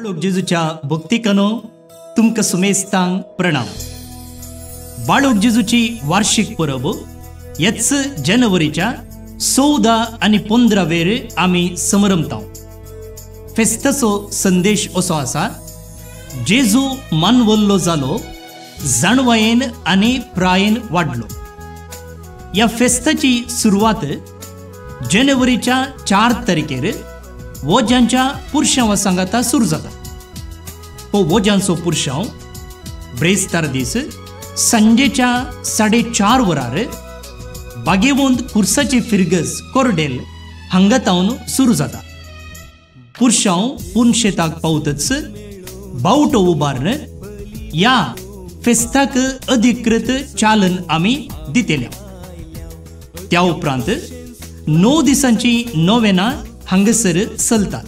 बाळूक जेजूच्या भक्तिकनो तुमकां सुमेस्तांक प्रणाम। बाळूक जेजूची वार्षिक परब हेच जानेवारीच्या 14 आनी 15 वेर आमी समरमता। फेस्ताचो संदेश असो आसा, जेजू मानवल्लो जालो, जाणवायेन आनी प्रायेन वाडलो। ह्या फेस्ताची सुरवात जानेवारीच्या 4 तारखेर वोज्यांच्या पुरशांवा सांगाता सुरू जाता। हो वोज्यांचो पुरशांव ब्रेस्तार दीस सांजेच्या 4:30 वरार बागेवंत कुर्साची फिरगज कोरडेल हांगा तावन सुरू जाता। पुरशांव पुनशेताक पावतच बावटो उबारून ह्या फेस्ताक अधिकृत चालन आमी दितले। त्या उपरांत 9 दिसांची नोवेना हांगासर चलतात।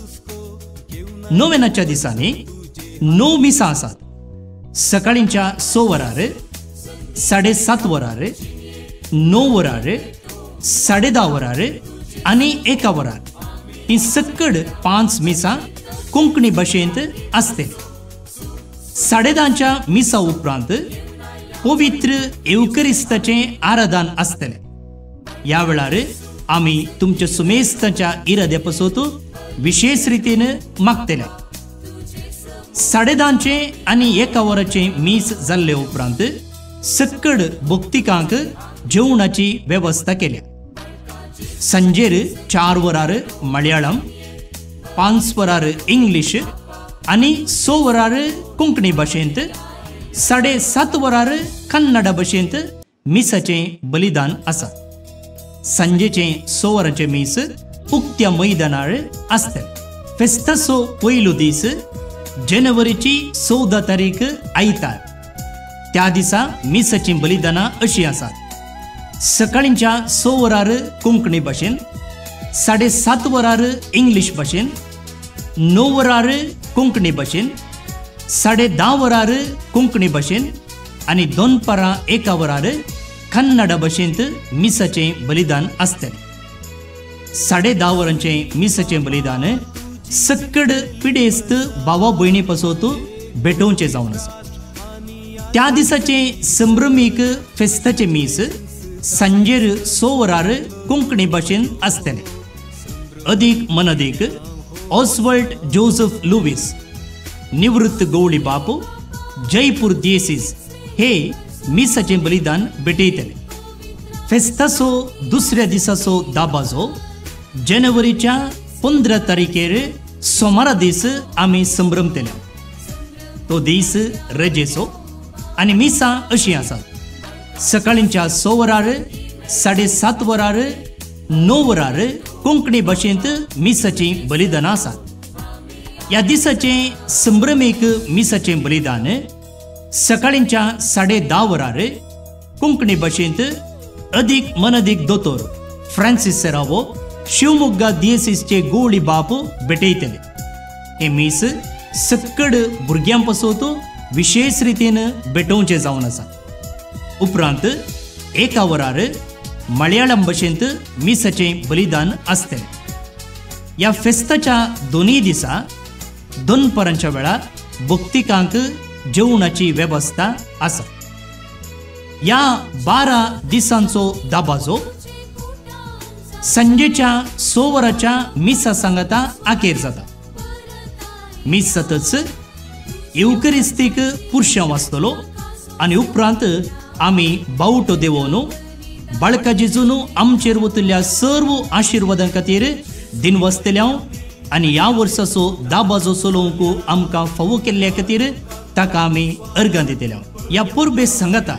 नोवेनाच्या दिसांनी 9 मिसां आसात। सकाळींच्या 6 वरार, 7:30 वरार, 9 वरार, 10:30 वरार आनी 1 वरार ही सक्कड 5 मिसां कोंकणी भाशेंत आसतली। 10:30च्या मिसा उपरांत पवित्र येवकरिस्ताचें आराधन आसतलें। ह्या वेळार आमी तुमच्या सुमेस्ताच्या इराद्या पासत विशेष रितीन मागतले। 10:30चें आनी 1 वराचें मीस जाल्ले उपरांत सक्कड भक्तिकांक जेवणाची वेवस्था केल्या। सांजेर 4 वरार मलयाळम, 5 वरार इंग्लीश आनी 6 वरार कोंकणी भाशेंत, 7:30 वरार कन्नड भाशेंत मिसाचें बलिदान आसा। सांजेचें 6 वरांचें मीस उक्त्या मैदानार आसतलें। फेस्ताचो पयलो दीस जानेवारीची 14 तारीख आयतार, त्या दिसा मिसाचीं बलिदानां अशीं आसात। सकाळींच्या 6 वरार कोंकणी भाशेन, 7:30 वरार इंग्लीश भाशेन, 9 वरार कोंकणी भाशेन, 10:30 वरार कोंकणी भाशेन आनी दनपारां 1 वरार कन्नड भाशेंत मिसाचें बलिदान आसतलें। 10:30 वरांचें मिसाचें बलिदान सक्कड पिडेस्त भावा भयणी पासत भेटोवचें जावन आसा। त्या दिसाचें संभ्रमीक फेस्ताचें मीस सांजेर 6 वरार कोंकणी भाशेन आसतलें। अदीक मनदीक ऑस्वल्ड जोसेफ लुवीस, निवृत्त गवळी बाप, जयपूर दियेसीस हे मिसाचें बलिदान भेटयतले। फेस्ताचो दुसऱ्या दिसाचो दाबाजो जानेवारीच्या 15 तारखेर सोमारा दीस आमी संभ्रमतले। तो दीस रजेचो आनी मिसां अशीं आसात। सकाळींच्या 6 वरार, 7:30 वरार, 9 वरार कोंकणी भाशेंत मिसाचीं बलिदानां आसात। ह्या दिसाचें संभ्रमीक मिसाचें बलिदान सकाळींच्या 10:30 वरार कोंकणी भाशेंत अदीक मनदीक दोतोर फ्रांसीस सेरावो, शिवमोग्गा दियेसीसचे गोवळी बाप भेटयतले। हें मीस सक्कड भुरग्यां पासत विशेष रितीन भेटोवचें जावन आसा। उपरांत 1 वरार मलयाळम भाशेंत मिसाचें बलिदान आसतलें। ह्या फेस्ताच्या दोनूय दिसा दनपारांच्या वेळार भक्तिकांक जेवणाची वेवस्था आसा। ह्या 12 दिसांचो दाबाजो सांजेच्या 6 वरांच्या मिसा सांगाता आखेर जाता। मीस जातच येवकरिस्तीक पुरशांव आसतलो आनी उपरांत आमी बावटो देवोवन बाळका जेजून आमचेर वतल्या सर्व आशिर्वादां खातीर दिनवासतल्या आनी ह्या वर्साचो दाबाजो चलोवंक आमकां फावो केल्ल्या खातीर ताका आमी अर्गां दितल्या। ह्या परबे सांगाता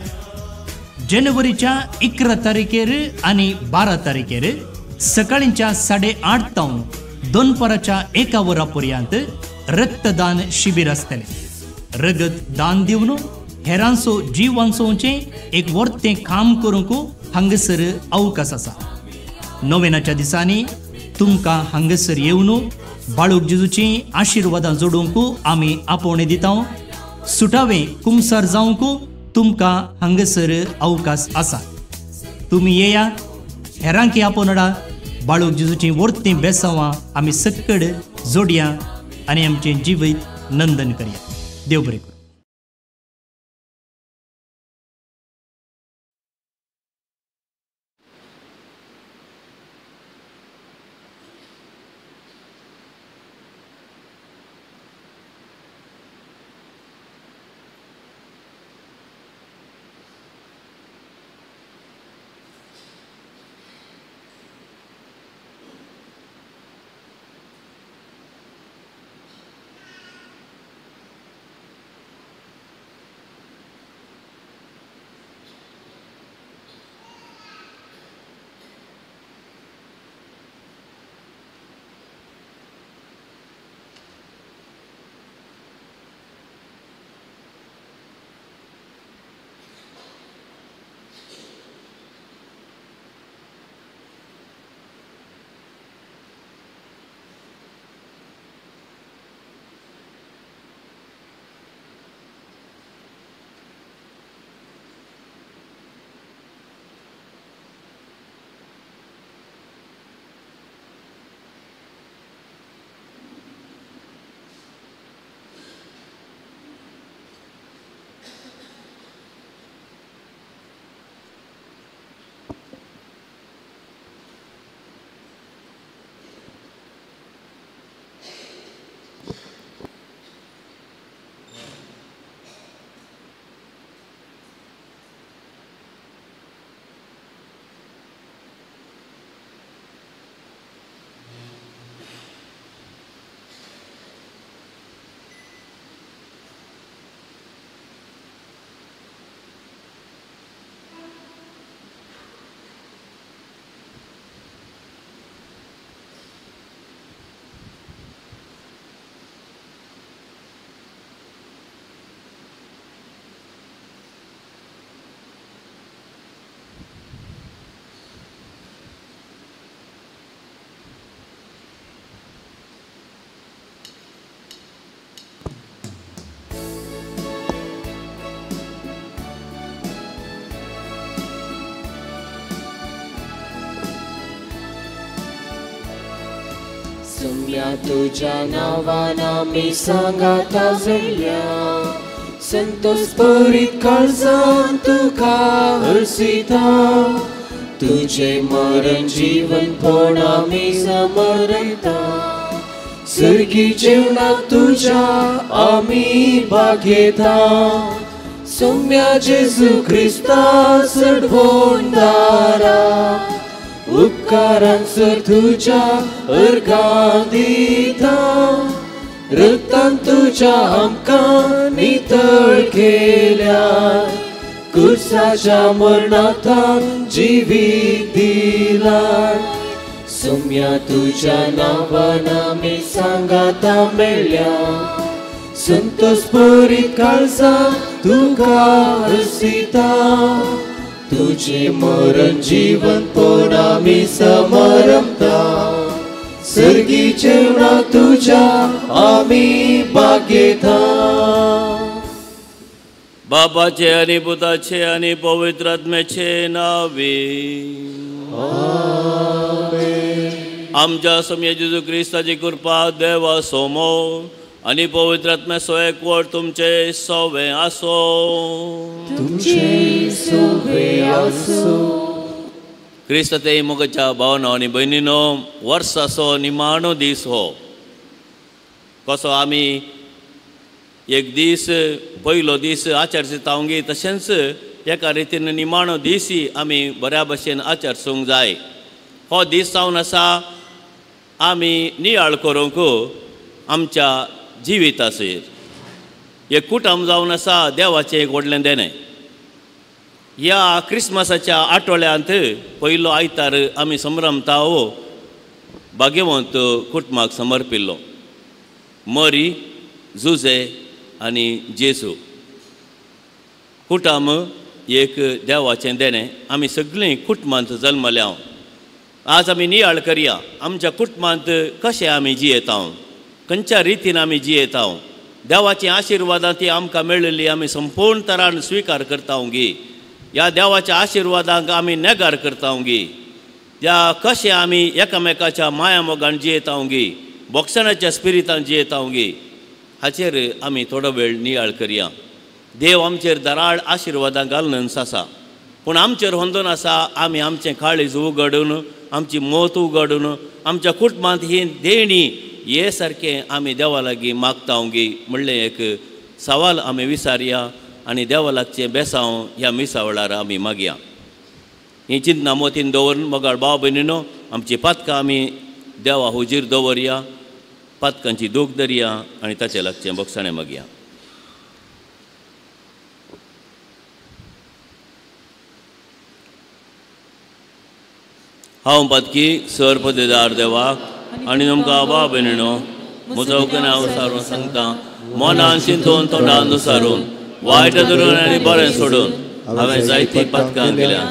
जानेवारीच्या 11 तारखेर आनी 12 तारखेर सकाळींच्या 8:30 तावन दनपाराच्या 1 वरा पर्यंत रक्तदान शिबीर आसतलें। रगत दान दिवन हेरांचो जीव वांचोवचें एक वर्तें काम करूंक हांगासर अवकाश आसा। नोवेनाच्या दिसांनी तुमकां हांगासर येवन बाळूक जेजूचीं आशिर्वादां जोडूंक आमी आपोवणें दिता। सुटावें कुमसार जावंक तुमकां हांगासर अवकाश आसा। तुमी येया, हेरांकी आपोवणां, बाळूक जेजूचीं वर्तीं बेसांवां आमी सक्कड जोडया आनी आमचें जिवीत नंदन करया. देव बरें करूं. सुम्या तुझ्या नावान आमी सांगाता जळ्या, संतोष भरीत काळजान तुका हर्षिता. तुझे मरण जीवन पण आमी समरता, सर्गी जेवणाक तुझ्या आमी भागयता. सुम्या जेजू क्रिस्ता चडवण दारा, उपकारांचो तुज्या अर्घां दिता. रक्तान तुज्या आमकां नितळ केल्या, कुर्साच्या मरणांत जिवीत दिलां. सुम्या तुज्या नांवान आमी सांगाता मेळ्ळ्या, संतोष भरीत काळजान तुका हर्षिता. तुझे मरण जीवन पण आमी समारंभता, सर्गी जेवणाक तुझ्या आमी भागयता. बाबाचे आनी पुताचे आनी पवित्र आत्म्याचे नावे आमेन. आमच्या स्वामी जेजू क्रिस्ताची कृपा, देवा सोमो आनी पवित्र आत्म्याचो एकवट तुमचे सवे आसो. तुमचे सवे आसो. क्रिस्त ते मोगाच्या भावनो आनी भयणीनो, वर्साचो निमाणो दीस हो. कसो आमी एक दीस पयलो दीस आचरता तशेंच एका रितीन निमाणो दीस आमी बऱ्या भशेन आचरसूंक जाय. हो दीस जावन आसा आमी नियाळ करूंक आमच्या जिविताचेर. एक कुटुंब जावन आसा देवाचें एक व्हडलें देणें. ह्या क्रिसमसाच्या आठवड्यांत पयलो आयतार आमी संभ्रमता हो भाग्यवंत कुटुंबाक समर्पिल्लो मरी, जुजे आनी जेजू. कुटुंब एक देवाचें देणें. आमी सगळीं कुटुंबांत जल्मल्या. आज आमी नियाळ करया आमच्या कुटुंबांत कशें आमी जियेता, खंयच्या रितीन आमी जियेता. देवाची आशिर्वादां ती आमकां मेळिल्ली आमी संपूर्ण तरान स्विकार करता गी. ह्या देवाच्या आशिर्वादांक आमी नेगार करता गी. ह्या कशें आमी एकामेकाच्या माया मोगान जियेता गी, बोक्सणाच्या स्पिरितान जियेता गी. हाचेर आमी थोडो वेळ नियाळ करया. देव आमचेर दराळ आशिर्वादां घालून आसा, पूण आमचेर होंदोन आसा आमी आमचें काळीज उगडून, आमची मत उगडून, आमच्या कुटुंबांत ही देणी हे सारकें आमी देवा लागीं मागता गी म्हणलें एक सवाल आमी विचारया आनी देवा लागचें बेसांव ह्या मिसा वेळार आमी मागया. ही चिंतना मोतीन दवरून मोगाळ भाव भयणीनो, आमची पातकां आमी देवा हुजीर दवरया, पातकांची दूख धरया आनी ताचे लागचें बक्षाणें मागया. हांव पातकी सर पदेदार देवाक आनी तुमकां भाव भयणीनो म्हजो हांव सारून सांगता, मनान चिंतून तोंडान दुसारून वायट धरून आनी बरें सोडून हांवें जायतीं पातकां केल्यात.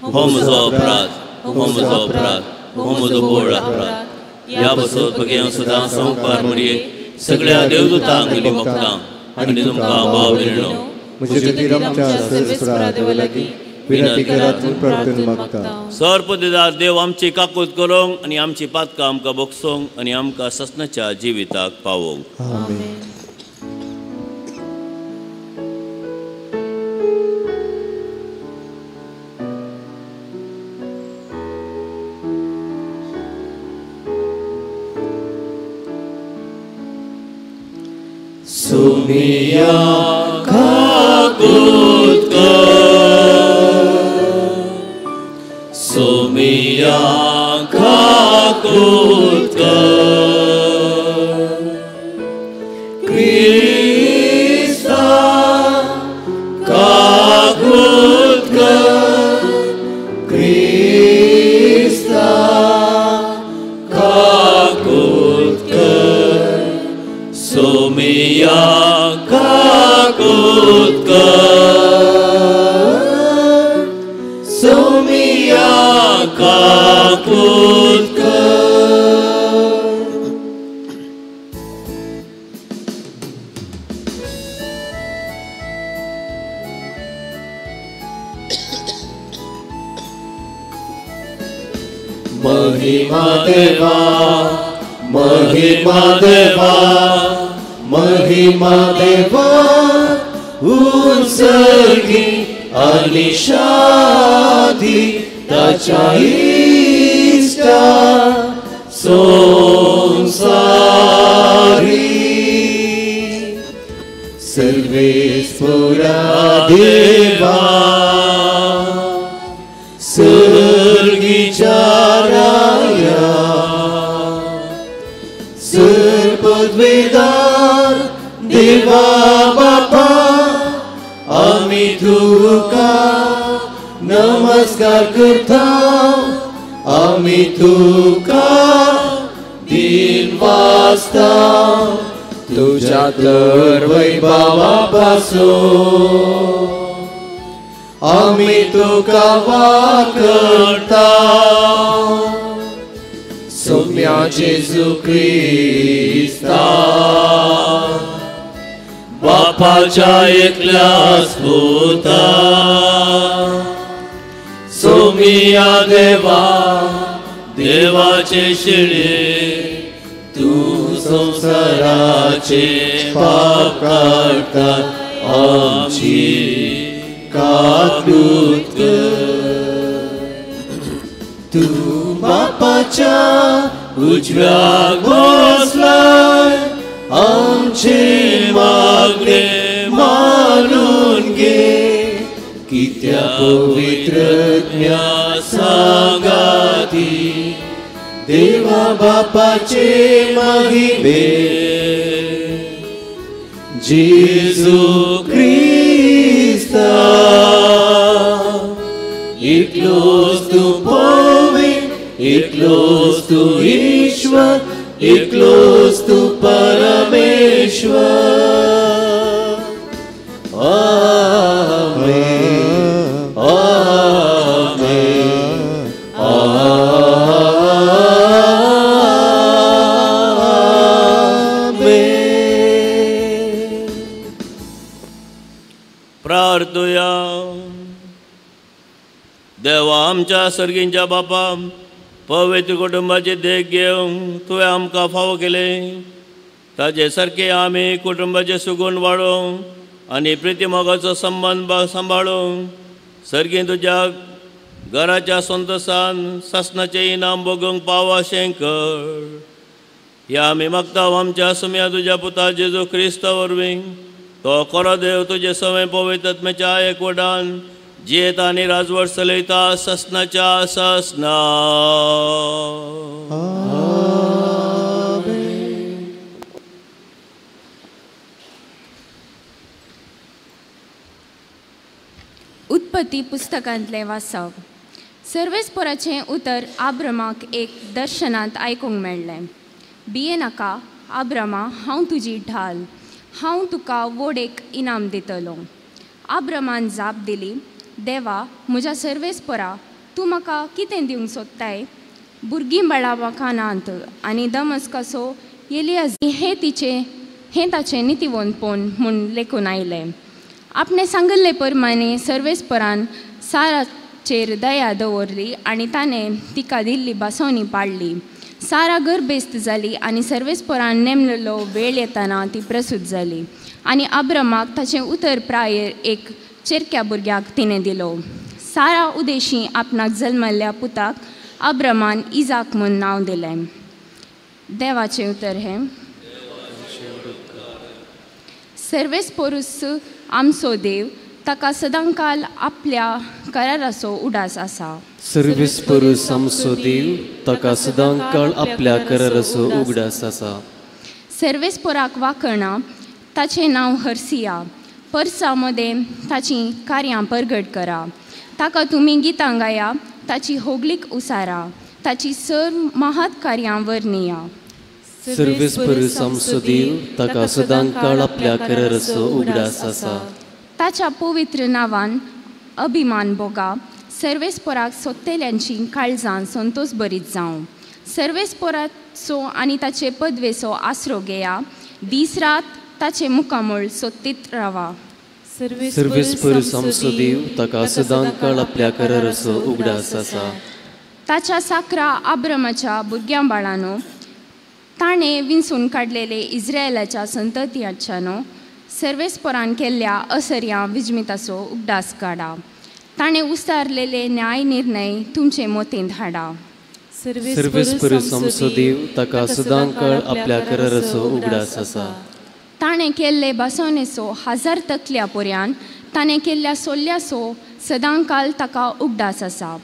हो म्हजो अपराध, हो म्हजो अपराध, हो म्हजो बोळ अपराध. ह्या बसत बगे सदां संवपार मरये सगळ्या देवदूतांक आनी भक्तांक आनी तुमकां भाव भयणीनो सर्पदेदार देव आमची काकूत करूंक आनी आमची पातकां आमकां बगसोंक आनी आमकां ससनाच्या जिविताक पावोवंक. सुमिया काकूत कर, सुमिया काकूत कर, क्रिस्ता काकूत कर, क्रिस्ता काकूत कर, सुमिया काकूत कर, सुमिया काकूत कर. महिमा देवा, महिमा देवा, महिमा देवा उत्सर्गी आनी शांती ताच्या इश्टा संसारी सर्वेस्पुरा देवा सर्गीच्या राया सर्पद्वेदार देवा बापा आमी तुका नमस्कार करता, आमी तुका दिन वाजता तुझ्या तर वैभवा पासून आमी तुका वाकरता. सोम्या जेजू क्रिस्ता बापाच्या एकल्याच पुता सोमिया देवा देवाचे शिळे तूं संवसाराचे पाप काडटा आमची काकूत कर. तूं बापाच्या उजव्याक बसलाय आमचे मागणे मानून घे, कित्या पवित्र सांगाती देवा बापाचे महिमे जेजू क्रिस्ता एकलोच तूं पवित्र, एकलोच तूं ईश्वर, एकलोच तूं परमेश्वर. आमेन, आमेन, आमेन. प्रार्थुया. देवा आमच्या सर्गींच्या बापा, पवित्र कुटुंबाची देख घेवंक तुवें आमकां फावो केलें. ताजे सारके आमी कुटुंबाचें सुगूण वाडोवंक आनी प्रितीमोगाचो संबंद सांबाळूंक सर्गीं तुज्या घराच्या संतोसान सासणाचें इनाम भोगूंक पाव अशें कर. ह्या आमी मागता आमच्या सुम्या तुज्या पुता जेजू क्रिस्ता वरवीं, तो खरो देव तुजे सवें पवित्र आत्म्याच्या एकवटान जियेता आनी राजवट चलयता सासणाच्या सासणा. उत्पत्ती पुस्तकांतलें वाचप. सर्वेस्पोराचें उतर आब्रमाक एक दर्शनांत आयकूंक मेळ्ळें. भिये नाका आब्रमा, हांव तुजी ढाल, हांव तुका व्हड एक इनाम दितलो. आब्रमान जाप दिली, देवा म्हज्या सर्वेस्पोरा, तूं म्हाका कितें दिवंक सोदताय? भुरगीं बाळां म्हाका नात आनी दमस्काचो एलियाज हें तिचें हें ताचें नितीवंतपण म्हूण लेखून आयलें. आपणें सांगिल्ले प्रमाणे सर्वेस्परान साराचेर दया दवरली आनी ताणें तिका दिल्ली भासवणी पाडली. सारा गर्भेस्त जाली आनी सर्वेस्परान नेमलेलो वेळ येतना ती प्रसूत जाली आनी आब्रमाक ताचें उतर प्रायेर एक चेरक्या भुरग्याक तिणें दिलो. सारा उदेशी आपणाक जल्मल्ल्या पुताक आब्रमान इजाक म्हूण नांव दिलें. देवाचें उतर हें. सर्वेस्पोरूस आमचो देव, ताका सदांकाल आपल्या कराराचो उडास आसा. सर्वेस्पोरूस आमचो देव, ताका सदांकाल आपल्या कराराचो उगडास आसा. सर्वेस्पोराक वाकणा, ताचें नांव हरसिया, परसा मदें ताचीं कार्यां परगट करा. ताका तुमी गितां गाया, ताची होगलीक उसारा, ताची सर्व महात कार्यां वर्णिया. सर्वेस्पोरूस आमचो देव, ताका सदांकाळ आपल्या कराराचो उगडास आसा. ताच्या पवित्र नांवान अभिमान भोगा, सर्वेस्पोराक सोदतेल्यांची काळजां संतोष बरीत जावं. सर्वेस्पोराचो आनी ताचे पदवेचो आसरो घेया, दीस रात ताचें मुखामळ सोदतीत रावा. सर्वेस्पोरूस आमचो देव, ताका सदांकाळ आपल्या कराराचो उगडास आसा. ताच्या साकरा आब्रमाच्या भुरग्यां बाळांनो, ताणें विंचून काडलेले इस्रायलाच्या संततीच्यानो, सर्वेस्पोरान केल्ल्या असर्या विजमिताचो उगडास काडा. ताणें उस्तारलेले न्याय निर्णय तुमचे मोतींत हाडा. सर्वेस्पोरूस आमचो देव, ताका सदांकाळ आपल्या कराराचो उगडास आसा. ताणें केल्ले भासवणेचो हजार तकल्या पर्यान, ताणें केल्ल्या सोल्ल्याचो सदांकाल ताका उगडास आसा.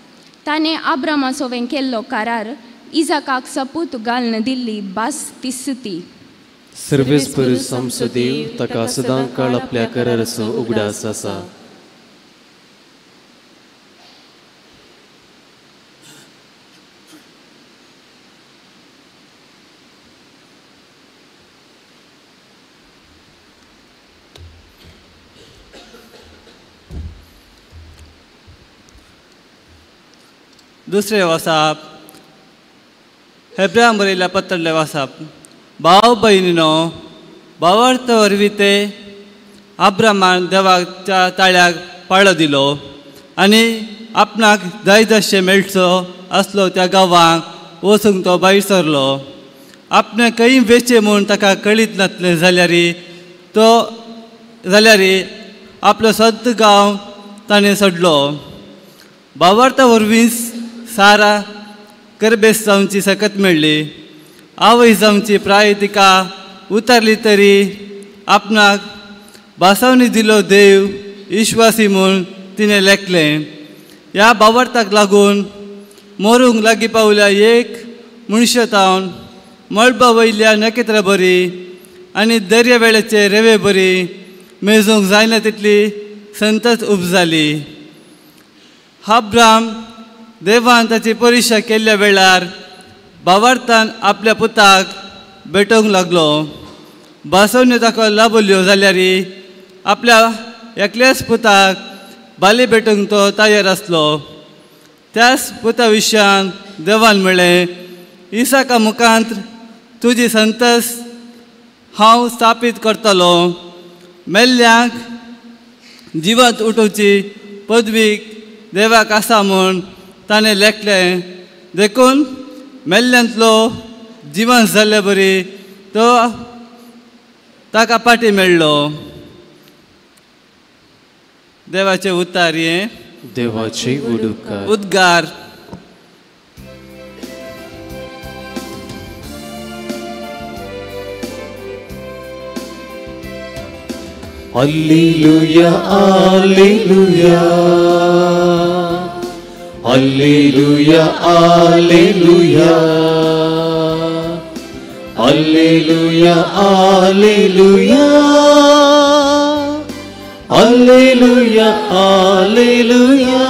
ताणें आब्रामाचो वें केल्लो करार, इजाकाक सपूत घालून दिल्ली भास तिसती. सर्वेस्पोरूस आमचो देव, ताका सदांकाळ आपल्या कराराचो उगडास आसा. दुसरें वासाप हेब्राम बरयल्ल्या पत्रांतलें वासाप. भाव भयणीनो, भावार्थ वरवीं ते आब्रामान देवाच्या ताळ्याक पाळो दिलो आनी आपणाक जाय जशें मेळचो आसलो त्या गांवांक वचूंक तो भायर सरलो. आपणें खंय वेचें म्हूण ताका कळीत नासलें जाल्यार आपलो सद्द गांव ताणें सोडलो. भावार्था वरवीं सारा गर्भेस्त जावची सकत मेळ्ळी. आवय जावची प्राय तिका उतारली तरी आपणाक भासावणी दिलो देव विश्वासी म्हूण तिणें लेखलें. ह्या भावार्थाक लागून मरूंक लागीं पावल्या एक मनशातावन मळबा वयल्या नखेत्रा बरी आनी दर्या वेळेचे रेवे बरी मेजूंक जायना तितली संतत उब जाली. अब्राम देवान ताची परिक्षा केल्ल्या वेळार भावार्थान आपल्या पुताक भेटोवंक लागलो. भासवण्यो ताका लाभल्यो जाल्यार आपल्या एकल्याच पुताक बाली भेटूंक तो तयार आसलो. त्याच पुता विशयान देवान म्हळें, इसाका मुखांत तुजी संतस हांव स्थापीत करतलो. मेल्ल्यांक जिवंत उठोवची पदवीक देवाक आसा म्हूण ताणें लेखलें. देखून मेल्ल्यांतलो जिवंत जाल्ले बरी तो ताका पाटी मेळ्ळो. देवाचे उतार हें देवाचे उद्गार. Alleluia, alleluia, alleluia, alleluia, alleluia, alleluia, alleluia, alleluia.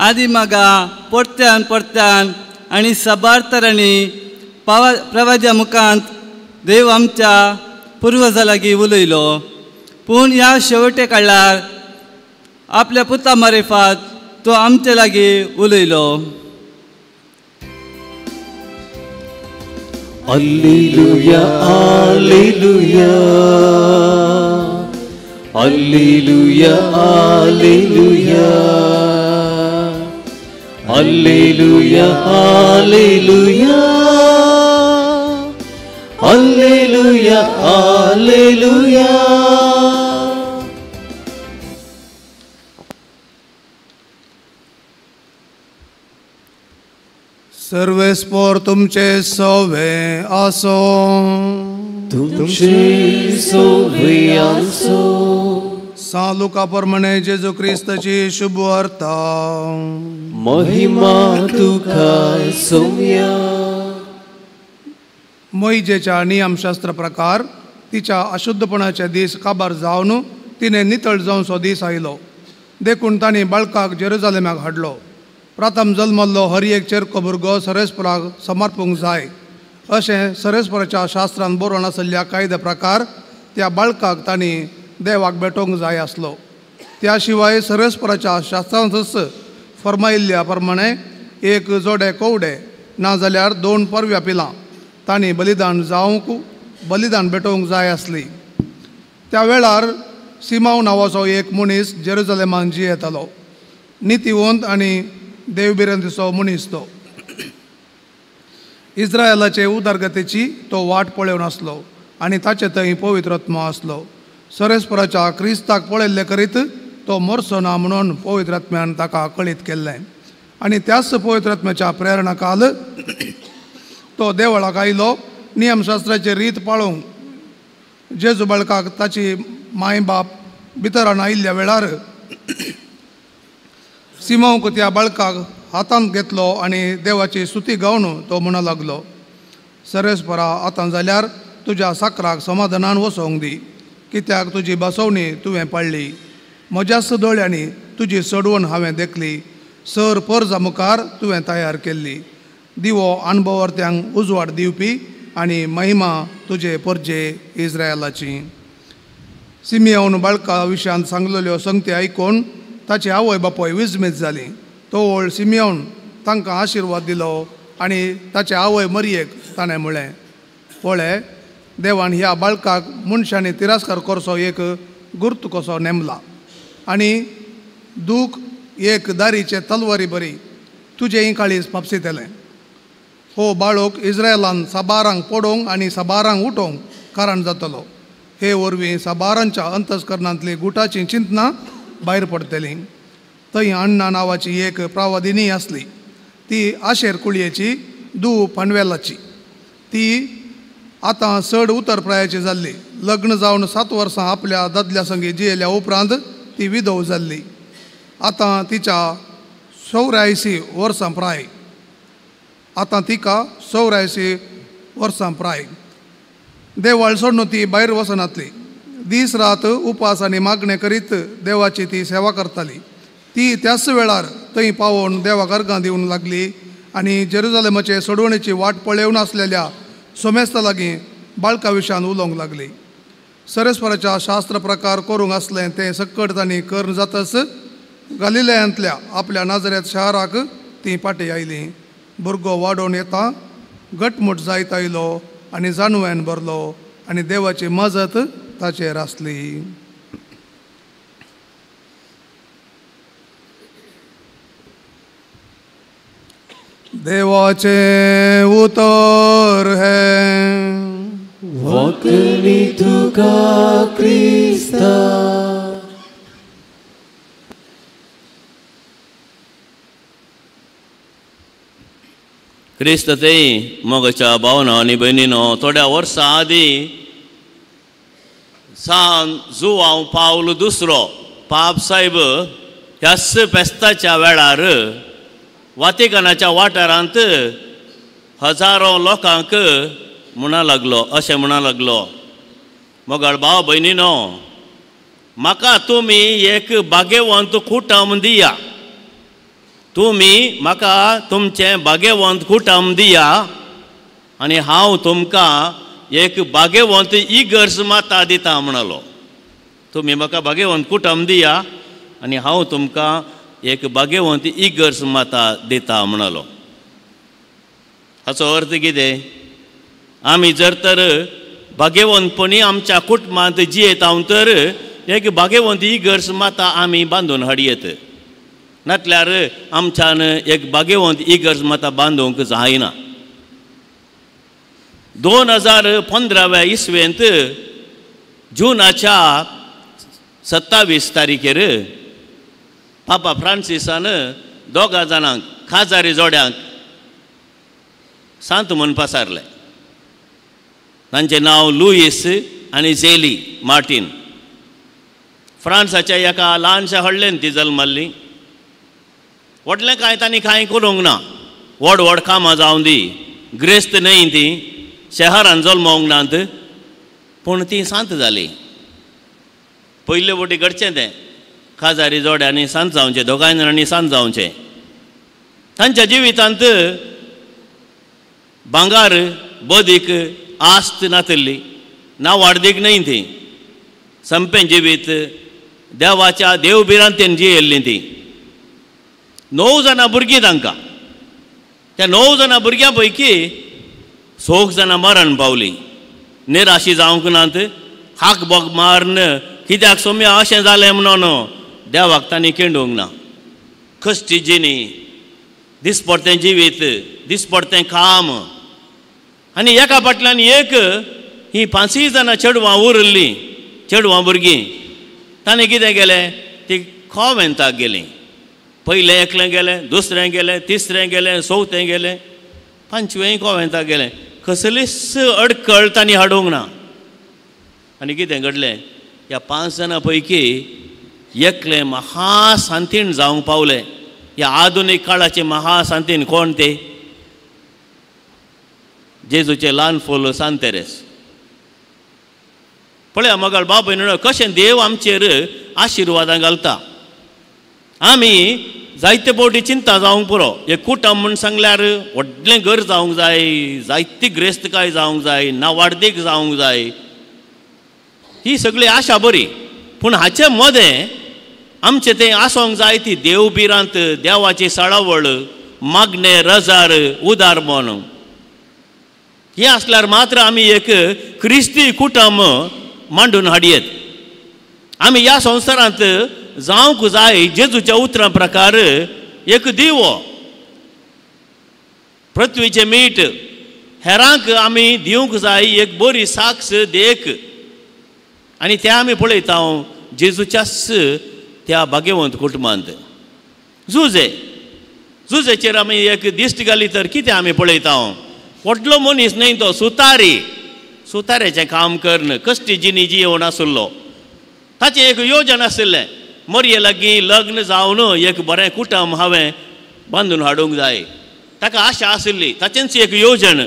आदी मागा परत्यान परत्यान आनी साबार तरांनी प्रवाद्या मुखांत देव आमच्या पुर्वजा लागीं उलयलो. पूण ह्या शेवटे काळार आपल्या पुता मारिफात तो आमचे लागीं उलयलो. Alleluia, alleluia, alleluia, alleluia, alleluia, alleluia, alleluia, alleluia. सर्वेस्पोर तुमचे सोवे आसो, तुमचे सोवे आसो. सां लुका प्रमाणे जेजू क्रिस्ताची शुभ वार्ता. महिमा तुका सोम्या. मोहिजेच्या नियमशास्त्र प्रकार तिच्या अशुद्धपणाचे दीस काबार जावन तिणें नितळ जावचो दीस आयलो. देखून तांणी बाळकाक जेरुजालेमाक हाडलो. प्रथम जल्मल्लो हर एक चेरको भुरगो सरेस्पराक समर्पूंक जाय अशें सरेस्पराच्या शास्त्रान बरोवन आशिल्ल्या कायद्या प्रकार त्या बाळकाक तांणी देवाक भेटोवंक जाय आसलो. त्या शिवाय सरेस्पराच्या शास्त्रांतच फर्मायिल्ल्या प्रमाणे एक जोडे कोवडे नाजाल्यार 2 परव्या पिलां तांणी बलिदान जावंक बलिदान भेटोवंक जाय आसली. त्या वेळार सिमांव नांवाचो एक मनीस जेरुजालेमान जियेतालो. नितीवंत आनी देवभिरांतीचो मनीस तो. इस्रायलाचे उदरगतीची तो वाट पळोवन आसलो आनी ताचे थंय पवित्र आत्मो आसलो. सरेस्पराच्या क्रिस्ताक पळयल्ले करीत तो मरचो ना म्हणून पवित्र आत्म्यान ताका कळीत केल्लें आनी त्याच पवित्र आत्म्याच्या प्रेरणा काल तो देवळाक आयलो. नियमशास्त्राची रीत पाळोवंक जेजू बाळकाक ताची माय बाप भितरान आयिल्ल्या वेळार सिमांवक त्या बाळकाक हातांत घेतलो आनी देवाची स्तुती गावन तो म्हणूंक लागलो, सरेस्परा आतां जाल्यार तुज्या साकराक समाधानान वसोवंक दी, कित्याक तुजी बसवणी तुवें पाळ्ळी. म्हज्याच दोळ्यांनी तुजी सोडवण हांवें देखली, सर परजा मुखार तुवें तयार केल्ली. दिवो अणभवर्त्यांक उजवाड दिवपी आनी महिमा तुजे परजे इस्रायलाची. सिमियोन बाळका विशयांत सांगलेल्यो संगती आयकून ताची आवय बापूय विजमीत जाली. तोवळ सिमियोन तांकां आशिर्वाद दिलो आनी ताचे आवय मरयेक ताणें म्हळें, पळय देवान ह्या बाळकाक मनशांनी तिरस्कार करचो एक गुर्त कसो नेमला आनी दूख एक दारीचे तलवारी बरी तुजें काळीज फापसितलें. हो बाळोक इस्रायलान साबारांक पडोवंक आनी साबारांक उठोवंक कारण जातलो. हे वरवीं साबारांच्या अंतस्करणांतली गुटाचीं चिंतनां भायर पडटलीं. थंय अण्णा नांवाची एक प्रावादिनी आसली. ती आशेर कुळयेची दू पांडवेलाची. ती आतां चड उतर प्रायाची जाल्ली. लग्न जावन 7 वर्सां आपल्या दादल्या संगी जियेल्या उपरांत ती विधव जाल्ली. आतां तिच्या 84 वर्सां प्राय. आतां तिका 84 वर्सां प्राय. देवाळ सोडून ती भायर वचनातली. दीस रात उपास आनी मागणें करीत देवाची ती सेवा करताली. ती त्याच वेळार थंय पावोवन देवाक अर्गां दिवंक लागली आनी जेरुजालेमाचे सोडवणेची वाट पळोवन आसलेल्या सोमेस्ता लागीं बाळका विशयान उलोवंक लागली. सरेस्पराच्या शास्त्र प्रकार करूंक आसलें तें सक्कड तांणी करून जातच गालिलयांतल्या आपल्या नाजरेत शहराक तीं फाटीं आयलीं. भुरगो वाडोवन येता घटमूट जायत आयलो आनी जाणवयान भरलो आनी देवाची मजत ताचेर आसली. देवाचें उतर हें. राखणी तुका क्रिस्ता. क्रिस्त ते मोगाच्या भावना आनी भयणीनो, थोड्या वर्सां आदीं सान जुवांव पावल दुसरो पाप साहेब ह्याच फेस्ताच्या वेळार वातिकानाच्या वाठारांत हजारो लोकांक म्हणा लागलो, अशें म्हणा लागलो, मोगाळ भाव भयणीनो, म्हाका तुमी एक भाग्यवंत कुटुंब दिया, तुमी म्हाका तुमचें भाग्यवंत कुटुंब दिया आनी हांव तुमकां एक भाग्यवंत इगर्ज माता दिता म्हणालो. तुमी म्हाका भाग्यवंत कुटुंब दिया आनी हांव तुमकां एक भाग्यवंत इगर्ज माता दिता म्हणालो. हाचो अर्थ कितें? आमी जर तर भाग्यवंतपणी आमच्या कुटुंबांत जियेता तर एक भाग्यवंत इगर्ज माता आमी बांदून हाडयेत, नातल्यार आमच्यान एक भाग्यवंत इगर्ज माता बांदूंक जायना. 2015 इसवेंत जुनाच्या 27 तारखेर पापा फ्रांसिसान दोगा जाणांक खाजारी जोड्यांक सांत म्हूण पसारलें. तांचें नांव लुईस आनी झेली मार्टीन. फ्रांसाच्या एका ल्हानशा हडल्यान ती जल्मल्ली. व्हडलें कांय तांणी कांय करूंक ना, व्हड व्हड कामां जावं दी, ग्रेस्त न्हय ती, शहरान जल्मोंक नात, पूण ती सांत जाली. पयले फावटी घडचें तें, खाजारी जोड्यांनी सांत जावचें, दोगांय जाणांनी सांत जावचें. तांच्या जिवितांत भांगार बदीक आस्त नातिल्ली, ना वाडदीक न्हय ती, संपें जिवीत देवाच्या देवभिरांतेन जियेल्लीं ती. 9 जाणां भुरगीं तांकां, त्या 9 जाणां भुरग्यां पैकी 6 जाणां मरण पावलीं. निराशी जावंक नात, हाक बोग मारून कित्याक सोम्या अशें जालें म्हणून देवाक तांणी केंडूंक ना. कश्टी जिणी, दिसपडतें जिवीत, दिसपडतें काम, आनी एका फाटल्यान एक ही 5 जाणां चेडवां उरिल्लीं, चेडवां भुरगीं. ताणें कितें केलें, ती कॉवेंताक गेलीं. पयलें एकलें गेलें, दुसरें गेलें, तिसरें गेलें, चवथें गेलें, 5वेंय कॉवेंताक गेलें. कसलीच अडकळ तांणी हाडूंक ना. आनी कितें घडलें, ह्या 5 जाणां पैकी एकलें महासांतीण जावंक पावलें. ह्या आधुनीक काळाचें महासांतीण कोण ते? जेजूचें ल्हान फूल सांत तेरेस. पळया मगाळ बाबा कशें देव आमचेर आशिर्वादां घालता. आमी जायते फावटी चिंता जावंक पुरो, एक कुटुंब म्हूण सांगल्यार व्हडलें घर जावंक जाय, जायती ग्रेस्तकाय जावंक जाय, नावाडदीक जावंक जाय, ही सगळी आशा बरी, पूण हाचे मदें आमचें तें आसोंक जाय ती देवभिरांत, देवाची साळावळ, मागणें, रजार, उदार मन. हें आसल्यार मात्र आमी एक क्रिस्ती कुटुंब मांडून हाडयेत. आमी ह्या संवसारांत जावंक जाय जेजूच्या उतरां प्रकार एक दिवो, पृथ्वीचें मीठ, हेरांक आमी दिवंक जाय एक बरी साक्ष देख. आनी तें आमी पळयता जेजूच्याच त्या भाग्यवंत कुटुंबांत. जुजे, जुजेचेर आमी एक दिश्ट घाली तर कितें आमी पळयता, व्हडलो मनीस न्हय तो, सुतारी, सुताऱ्याचें काम करून कश्टी जिणी जियेवन आशिल्लो. ताचें एक योजन आशिल्लें, मरये लागीं लग्न जावन एक बरें कुटुंब हांवें बांदून हाडूंक जाय. ताका आशा आशिल्ली, ताचेंच एक योजन.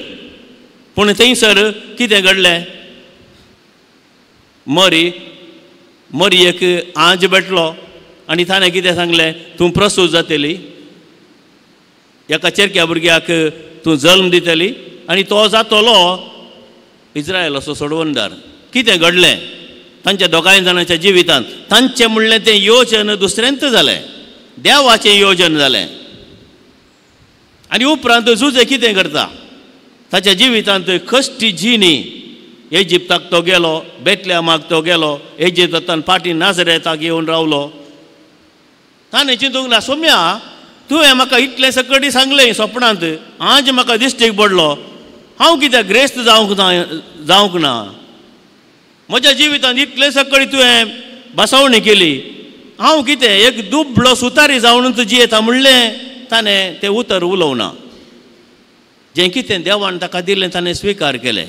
पूण थंयसर कितें घडलें, मरी मरयेक आंज भेटलो आनी ताणें कितें सांगलें, तूं प्रसूत जातली, एका चेरक्या भुरग्याक तूं जल्म दितली आनी तो जातलो इस्रायलाचो सोडवणदार. कितें घडलें तांच्या दोगांय जाणांच्या जिवितांत? तांचें म्हणलें तें योजन दुसऱ्यांत जालें, देवाचें योजन जालें. आनी उपरांत जुजे कितें करता, ताच्या जिवितांत कश्टी जिणी, इजिप्ताक तो गेलो, बेतल्यामाक तो गेलो, इजिप्तांत फाटीं नाजरेताक येवन रावलो. ताणें चिंतूंक ना, सोम्या तुवें म्हाका इतलें सकटी सांगलें सपनांत, आज म्हाका दिश्टीक पडलो, हांव कित्याक ग्रेस्त जावंक ना, जावंक ना? म्हज्या जिवितांत इतले सकाळी तुवें बसवणी केली, हांव कितें एक दुबळो सुतारी जावन तूं जियेता म्हणलें ताणें तें उतर उलोवना. जें कितें देवान ताका दिलें ताणें स्विकार केलें.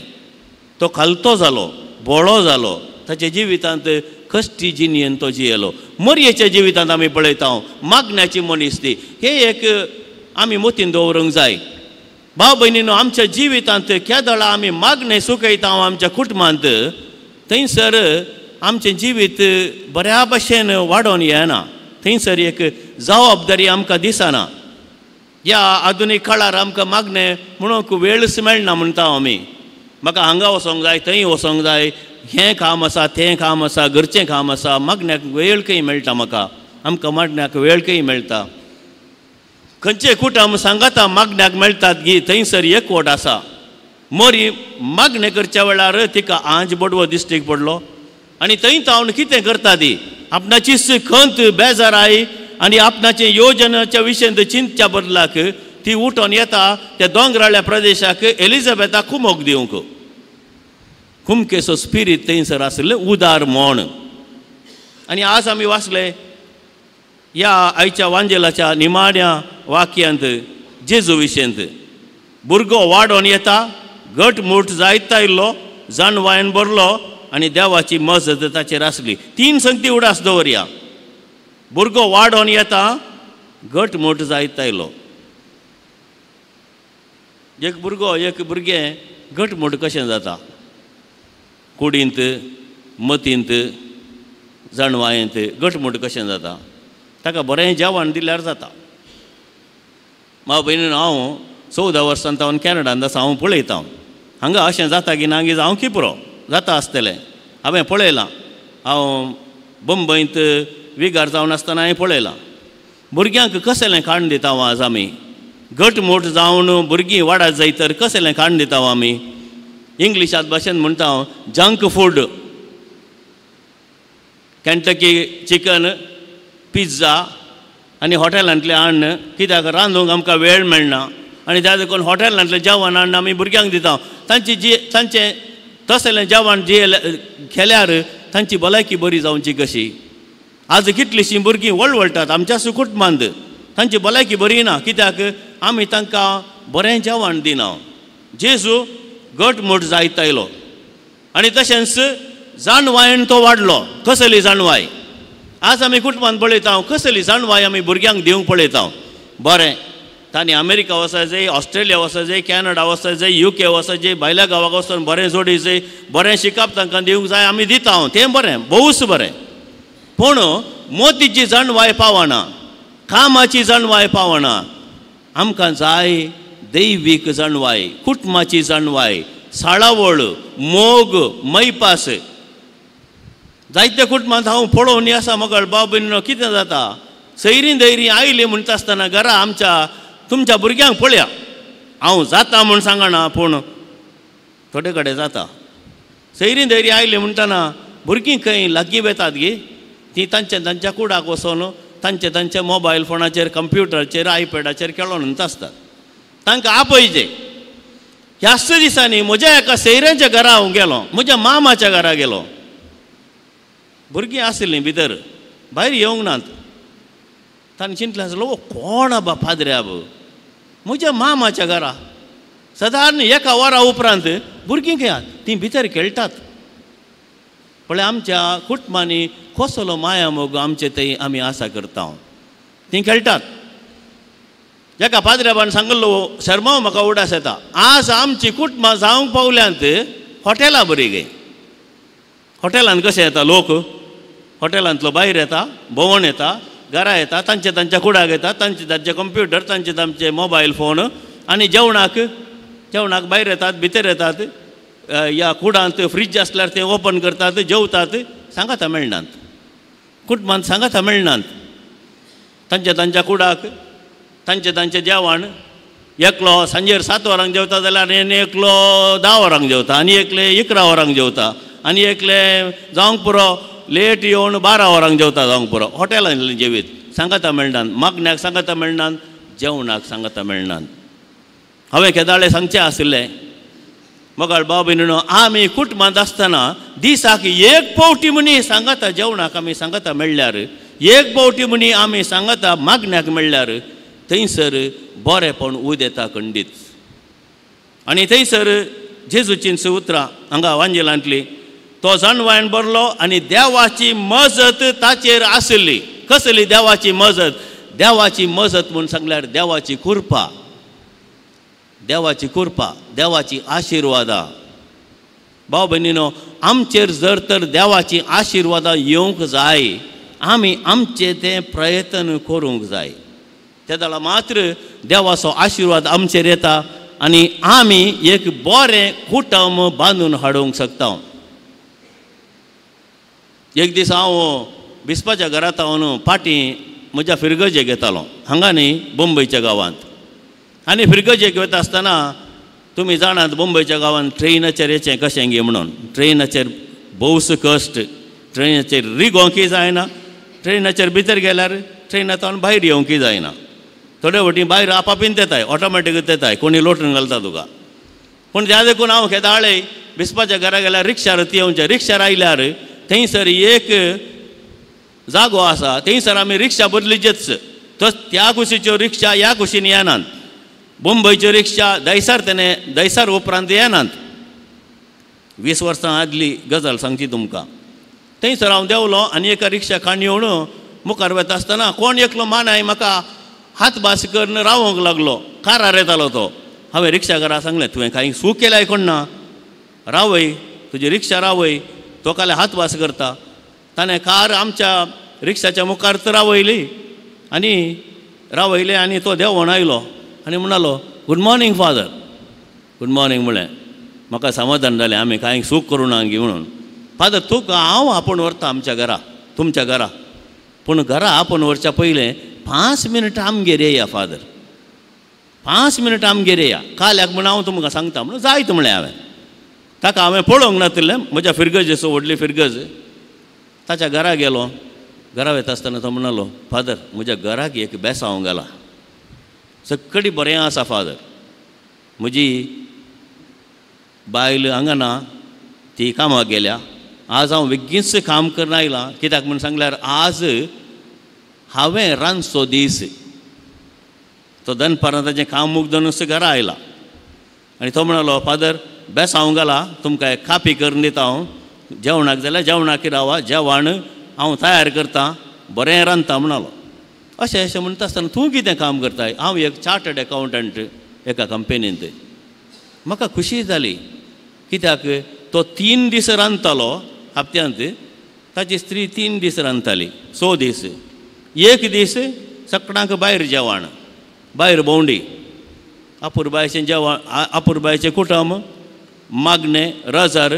तो खालतो जालो, बोळो जालो, ताच्या जिवितांत कश्टी जिणेन तो जियेलो. मरयेच्या जिवितांत आमी पळयता मागण्याची मनीस ती. हे एक आमी मतीन दवरूंक जाय. भाव भयणीनो, आमच्या जिवितांत केदळा आमी मागणें सुकयता आमच्या कुटुंबांत, थंयसर आमचें जिवीत बऱ्या भशेन वाडोवन येना, थंयसर एक जबाबदारी आमकां दिसना. ह्या आधुनीक काळार आमकां मागणें म्हणूंक वेळच मेळना म्हणटा आमी. म्हाका हांगा वचोंक जाय, थंय वचोंक जाय, हें काम आसा, तें काम आसा, घरचें काम आसा, मागण्याक वेळ खंय मेळटा म्हाका? आमकां मागण्याक वेळ खंय मेळटा? खंयचे कुटुंब सांगाता मागण्याक मेळटात गी, थंयसर एकवट आसा. मरी मागणें करच्या वेळार तिका आंज बडवो दिश्टीक पडलो आनी थंय तावन कितें करता ती आपणाचीच खंत बेजाराय आनी आपणाचे योजनाच्या विशयांत चिंतच्या बदलाक ती उठोन येता त्या दोंगराळ्या प्रदेशाक एलिझाबेथाक कुमोक दिवंक. कुमकेचो स्पिरीत थंयसर आशिल्लें उदार म्हण. आनी आज आमी वाचले ह्या आयच्या वांजेलाच्या निमाण्या वाक्यांत जेजू विशयंत, भुरगो वाडोन येता, घटमूट जायत आयिल्लो, जाणवायन भरलो आनी देवाची मजत ताचेर आसली. तीन संगती उडास दवरया. भुरगो वाडोन येता, घटमूट जायत आयलो. एक भुरगो एक भुरगें घटमूट कशें जाता? कुडींत, मतींत, जाणवायेंत घटमूट कशें जाता? ताका बरें जेवण दिल्यार जाता. म्हाका भयणीन हांव 14 वर्सां तावन कॅनडांत आसा, हांव पळयता हांगा अशें जाता की ना की हांव किपरो जाता आसतलें. हांवें पळयलां, हांव बंबयंत विगार जावन आसतना हांवें पळयलां भुरग्यांक कसलें खाण दिता आज आमी. घटमूट जावन भुरगीं वाडत जाय तर कसलें खाण दिता आमी? इंग्लिशांत भाशेन म्हणटा हांव junk food, Kentucky chicken, pizza आनी हॉटेलांतलें अन्न. कित्याक रांदूंक आमकां वेळ मेळना आनी त्या देखून हॉटेलांतलें जेवण हाडून आमी भुरग्यांक दिता. तांची जी तांचें तसलें जेवण जियेले केल्यार तांची भलायकी बरी जावची कशी? आज कितलींशीं भुरगीं वळवळटात आमच्या कुटुंबांत, तांची भलायकी बरी ना. कित्याक आमी तांकां बरें जेवण दिना. जेजू घटमूट जायत आयलो आनी तशेंच जाणवायन तो वाडलो. कसली जाणवाय? आज आमी कुटुंबांत पळयता कसली जाणवाय आमी भुरग्यांक दिवंक पळयता. बरें, तांणी अमेरिका वचपाक जाय, ऑस्ट्रेलिया वचपाक जाय, कॅनडा वचपाक जाय, युके वचपाक जाय, भायल्या गांवाक वचून बरें जोडी जाय, बरें शिकप तांकां दिवंक जाय, आमी दिता तें बरें, भोवच बरें. पूण मोतीची जाणवाय पावना, कामाची जाणवाय पावना. आमकां जाय दैवीक जाणवाय, कुटुंबाची जाणवाय, साळावळ, मोग, मैपास. जायते कुटुंबांत हांव पळोवन आसा मगळ बाब कितें जाता, सैरीं दैरीं आयलीं म्हणटा आसतना घरा आमच्या तुमच्या भुरग्यांक पळया. हांव जाता म्हूण सांगना, पूण थोडे कडेन जाता. सैरीं दैरीं आयलीं म्हणटना भुरगीं खंय लागीं वेतात गी, तीं तांच्या तांच्या कुडाक वचोन तांचे तांच्या मोबायल फोनाचेर, कंप्युटराचेर, आयपॅडाचेर खेळोन म्हणटा आसतात. तांकां आपयचें. ह्याच दिसांनी म्हज्या एका सैऱ्यांच्या घरा हांव गेलो, म्हज्या मामाच्या घरा गेलो. भुरगीं आशिल्लीं भितर, भायर येवंक नात. ताणें चिंतलें आसलो, ओ कोण आबा पाद्रे आब म्हज्या मामाच्या घरा. सादारण एका वरा उपरांत भुरगीं खंय तीं भितर खेळटात. पळय आमच्या कुटुंबांनी कसलो माया मोग आमचे थंय आमी आसा करता. तीं खेळटात. एका पाद्र्याबान सांगलो शर्माव म्हाका उडास येता, आज आमची कुटुंबां जावंक पावल्यांत हॉटेलां बरी गे. हॉटेलांत कशें येता लोक, हॉटेलांतलो भायर येता, भोंवण येता, घरा येता, तांचे तांच्या कुडाक येता, तांचे तांचे कंप्युटर, तांचे तांचे मोबायल फोन आनी जेवणाक जेवणाक भायर येतात, भितर येतात. ह्या कुडांत फ्रीज आसल्यार ते ओपन करतात, जेवतात. सांगाता मेळनात कुटुंबांत, सांगाता मेळनात. तांच्या तांच्या कुडाक तांचे तांचें जेवण. एकलो सांजेर 7 वरांक जेवता जाल्यार आनी एकलो 10 वरांक जेवता, आनी एकले 11 वरांक जेवता, आनी एकले जावंक पुरो लेट येवन 12 वरांक जेवता जावंक पुरो. हॉटेलांतलें जेवीत सांगाता मेळनात, मागण्याक सांगाता मेळनात, जेवणाक सांगाता मेळनात. हांवें केदाळे सांगचें आशिल्लें मगाळ बाब भयणीनो, आमी कुटुंबांत आसतना दिसाक एक पावटी म्हणी सांगाता जेवणाक आमी सांगाता मेळ्ळ्यार, एक पावटी म्हणी आमी सांगाता मागण्याक मेळ्ळ्यार थंयसर बरेपण उदेता खंडीत. आनी थंयसर जेजूचीं उतरां हांगा वांजेलांतली, तो जाणवायन भरलो आनी देवाची मजत ताचेर आसली. कसली देवाची मजत? देवाची मजत म्हूण सांगल्यार देवाची कृपा, देवाची कृपा, देवाची आशिर्वादां. भाव भयणीनो, आमचेर जर तर देवाची आशिर्वादां येवंक जाय, आमी आमचें तें प्रयत्न करूंक जाय. तेदळा मात्र देवाचो आशिर्वाद आमचेर येता आनी आमी एक बरें कुटुंब बांदून हाडूंक शकता. एक दीस हांव बिस्पाच्या घरांत हांव पाटी म्हज्या फिरगजेक येतालो, हांगा न्ही बंबयच्या गांवांत. आनी फिरगजेक वता आसतना तुमी जाणात बंबयच्या गांवांत ट्रेनाचेर येचें कशें गे म्हणून, ट्रेनाचेर भोवस कश्ट, ट्रेनाचेर रिगोवंकय जायना, ट्रेनाचेर भितर गेल्यार ट्रेनांतल्यान भायर येवंकय जायना. थोडे वटी भायर आपापीन येताय, ऑटोमॅटीक येताय, कोणी लोटून घालता तुका. पूण त्या देखून हांव केदाळे बिस्पाच्या घरा गेल्यार रिक्षार येवचें, रिक्षार आयल्यार थंयसर एक जागो आसा, थंयसर आमी रिक्षा बदलीचेच. त्या कुशीच्यो रिक्षा ह्या कुशीन येनात, मुंबयच्यो रिक्षा दैसार तेणें दैसार उपरांत येनात. 20 वर्सां आदली गजाल सांगची तुमकां. थंयसर हांव देंवलो आनी एका रिक्षा खाण येवन मुखार वता आसतना कोण एकलो मानाय म्हाका हात भास करून रावोंक लागलो. कारार येतालो तो. हांवें रिक्षा घरा सांगलें, तुवें कांय चूक केल्याय कोण ना, रावय तुजी रिक्षा रावय, तो काल हात भास करता. ताणें कार आमच्या रिक्षाच्या मुखार तर रावयली आनी रावयलें आनी तो देंवोन आयलो आनी म्हणालो, good morning father. Good morning म्हणलें. म्हाका समाधान जालें, आमी कांय चूक करूं ना गी म्हणून. फादर तुका हांव आपोवन व्हरता आमच्या घरा, तुमच्या घरा, पूण घरा आपोवन व्हरच्या पयलें 5 मिनटां आमगेर येया फादर, 5 मिनटां आमगेर येया, काल्याक म्हूण हांव तुमकां सांगता म्हणून जायत म्हणलें हांवें. ताका हांवें पळोवंक नातिल्लें, म्हज्या फिरगजेचो व्हडली फिरगज. ताच्या घरा गेलो. घरा वता आसतना तो म्हणालो, फादर म्हज्या घराक एक बेसांव घाला, सगळी बरें आसा फादर, म्हजी बायल हांगा ना, ती कामाक गेल्या, आज हांव बेगीनच काम करून आयलां, कित्याक म्हूण सांगल्यार आज हांवें रांदचो दीस. तो दनपारां ताचें काम मुगदनूच घरा आयला आनी तो म्हणालो, फादर बेसांव घाला, तुमकां एक कापी करून दिता हांव, जेवणाक जाल्यार जेवणाक रावा, जेवण हांव तयार करता, बरें रांदता म्हणालो. अशें अशें म्हणटा आसतना तूं कितें काम करताय? हांव एक चार्टर्ड एकावंटंट एका कंपनींत. म्हाका खुशी जाली, कित्याक तो 3 दीस रांदतालो हप्त्यांत, ताची स्त्री 3 दीस रांदताली, 6 दीस. एक दीस सकडांक भायर जेवण, भायर भोंवडी, अपुरबायचें जेवण, अपुरबायचें कुटुंब, मागणें, रजार.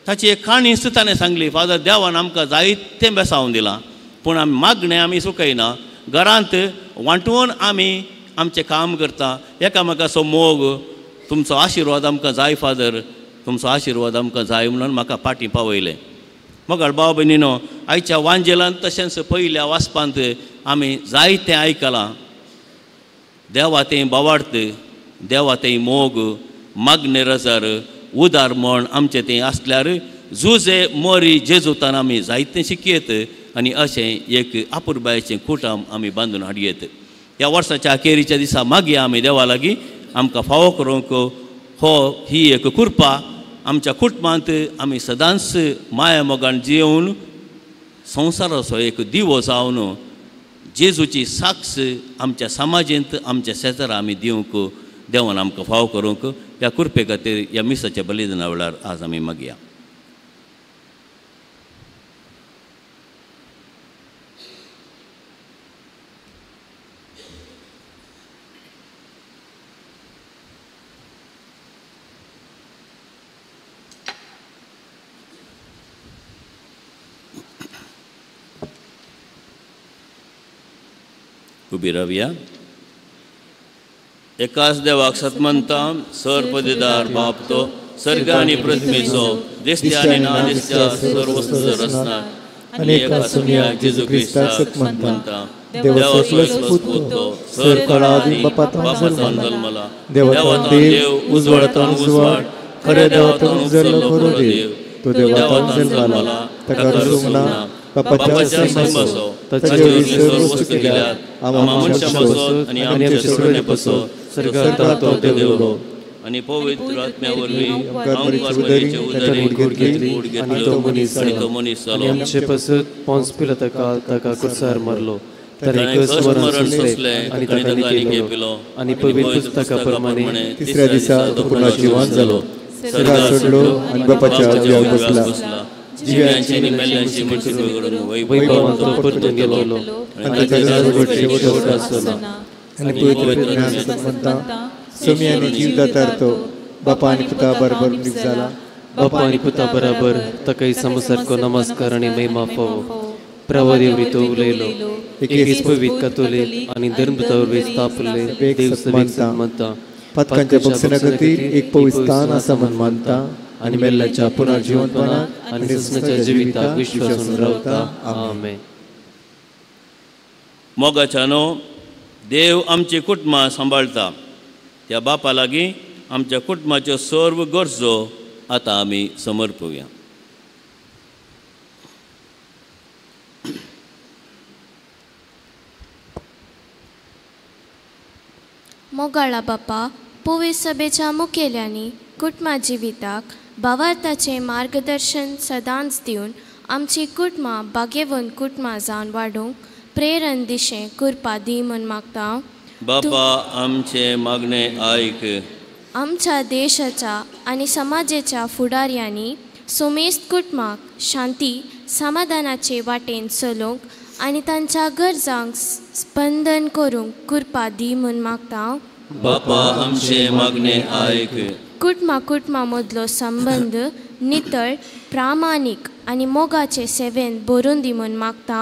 ताची एक काणी ताणें सांगली, फादर देवान आमकां जायतें बेसावन दिलां, पूण आमी मागणें आमी चुकयना, घरांत वांटून आमी आमचें काम करता, एकामेकाचो मोग, तुमचो आशिर्वाद आमकां जाय फादर, तुमचो आशिर्वाद आमकां जाय म्हणून म्हाका पाटी पावयलें. मगळ भाव भयणीनो, आयच्या वांजेलांत तशेंच पयल्या वाचपांत आमी जायतें आयकलां, देवा तें बावार्थ, देवा तें मोग, मागणें रजार, उदार म्हण आमचें तें आसल्यार जुजे मोरी जेजुतान आमी जायतें शिकयत आनी अशें एक अपुरबायेचें कुटुंब आमी बांदून हाडयेत. ह्या वर्साच्या अखेरीच्या दिसा मागीर आमी देवा लागीं आमकां फावो करूंक हो ही एक कृपा आमच्या कुटुंबांत आमी सदांच माया मोगान जियोवन संवसाराचो एक दिवो जावन जेजूची साक्ष आमच्या समाजेंत आमच्या शेजारा आमी दिवंक देवान आमकां फावो करूंक ह्या कृपे खातीर ह्या मिसाच्या बलिदाना वेळार आज आमी मागया. उबी रावया. एकाच देवाक सतमंता सर पदेदार बाप तो सर्ग आनी पृथ्वीचो दिसत्या आनी ना दिसत्या सर्व वस्तूचो रचना आनी एका सुन्या जेजू क्रिस्ताक सतमंता देवाचो एकलोच पूत तो सर काळा बापातान जल्मला देवातान देव उजवाडातान उजवाड खऱ्या देवातान उपजल्लो खरो देव तो देवान जल्मला, ताका रसूंक ना, बापाच्या सैमाचो, ताचे वरवीं सर्व वस्तू केल्यात, आमकां मनशां पासत आनी आमचे सोडणे पासत स्वर्गांत तो देंवलो आनी पवित्र आत्म्या वरवीं उदरी घेतली आनी तो मनीस जालो. आमचे पासत पोन्स पिलाता ताका कुर्सार मारलो, ताणें कश्ट मरण सोंसलें आनी ताका निकेपिलो आनी पवित्र पुस्तका प्रमाणे तिसऱ्या दिसा तो पुनर्जिवन जालो, स्वर्गार चडलो आनी बापाच्या उजव्याक बसला, जिव्यांची आनी मेल्ल्यांची मनसुबी करून वैभवान तो परतून गेलो आनी ताचो शेवट आसना. आनी पवित्र ज्ञान म्हणटा समी आनी जीवदातार तो बापा आनी पुता बरोबर नीक जाला. बापा आनी पुता बराबर ताका सारको नमस्कार आनी महिमा फावो. प्रवादेवरी तो उलयलो, एकेच पवित्र कातोलीक आनी धर्मदूता वरवीं स्थापले देव सभेक मानता, पातकांच्या बक्षणा खातीर एक पवित्र स्थान आसा म्हूण मानता आनी मेल्ल्याच्या पुनर्जिवंतपणाक आनी ससनाच्या जिविताक विश्वासून रावता. आमेन. मोगाच्या न्हू, देव आमची कुटुंबां सांबाळटा. त्या बापा लागीं आमच्या कुटुंबाच्यो सर्व गरजो आतां आमी समर्पुया. मोगाळा बापा, पवित्र सभेच्या मुखेल्यांनी कुटुंबा जिविताक भावार्थाचें मार्गदर्शन सदांच दिवन आमची कुटुंबां भाग्यवंत कुटुंबां जावन वाडूंक प्रेरण दिशें कृपा दी म्हूण मागता. बापा आमचें मागणें आयक. आमच्या देशाच्या आनी समाजाच्या फुडाऱ्यांनी सोमेस्त कुटुंबाक शांती समाधानाचे वाटेन चलोवंक आनी तांच्या गरजांक स्पंदन करूंक कृपा दी म्हूण मागता. बापा आमचें मागणें आयक. कुटुंबा कुटुंबा मदलो संबंद नितळ प्रामाणीक आनी मोगाचे सेवेन भरून दी म्हूण मागता.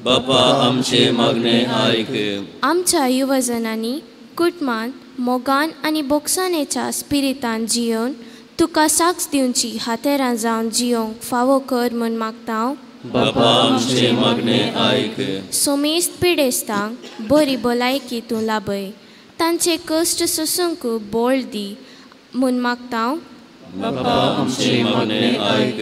बापा आमचें मागणें आयक. आमच्या युवजनांनी कुटुंबान मोगान आनी बोगसाणेच्या स्पिरितान जियोवन तुका साक्ष दिवची हातेरां जावन जियोंक फावो कर म्हूण मागता. बापा आमचें मागणें आयक. सोमेस्त पिडेस्तांक बरी भलायकी तूं लाभय, तांचे कश्ट सोसूंक बळ दी म्हूण मागता. बापा आमचें मागणें आयक.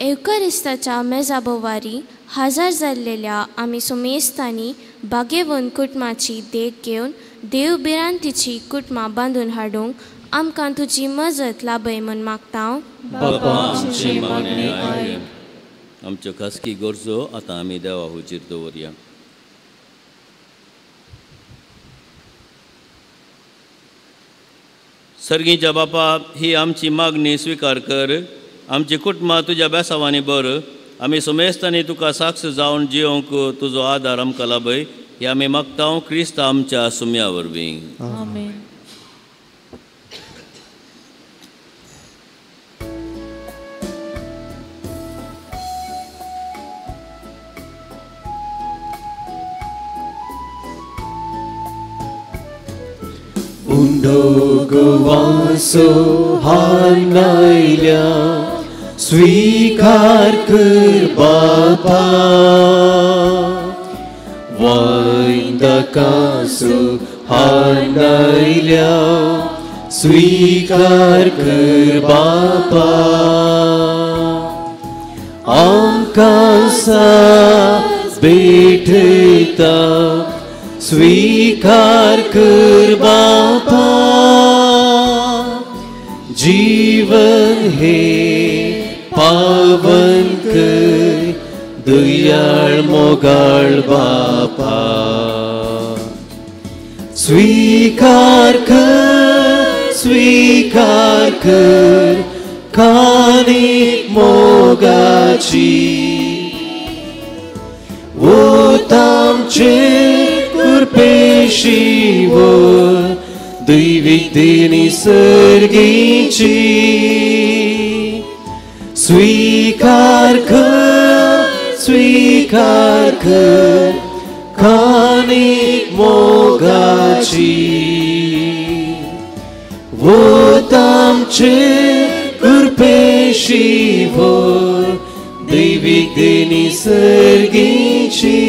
एवकरिस्ताच्या मेजा भोवारी हाजर जाल्लेल्या आमी सोमेस्तांनी भाग्यवंत कुटुंबाची देख घेवन देव भिरांतीची कुटुंबां बांदून हाडूंक आमकां तुजी मजत लाभय म्हूण मागता. बापा आमचें मागणें आयक. आमच्यो खासगी गरजो आतां आमी देवा हुजीर दवरया. सर्गीच्या बापा, ही आमची मागणी स्विकार कर. आमची कुटुंबां तुज्या बेसावांनी बर. आमी सुमेस्तांनी तुका साक्ष जावन जियोंक तुजो आदार आमकां लाभय. हे आमी मागता क्रिस्त आमच्या सुम्या वरवीं. आमेन. उंडो हानायल्या स्वीकार कर बापा, वायंदकासो हानायल्या स्वीकार कर बापा, आमकां साथ भेटता स्वीकार कर बापा, जीवन हे पावन कर दयाळ मोगाळ बापा, स्वीकार कर स्वीकार कर कानिक मोगाची, ओतामचे कृपेशी वर दैविक सर्गीची, स्वीकार कर स्वीकार कर कानिक मोगाची, ओतामचे कृपेशी वर दैविक सर्गीची.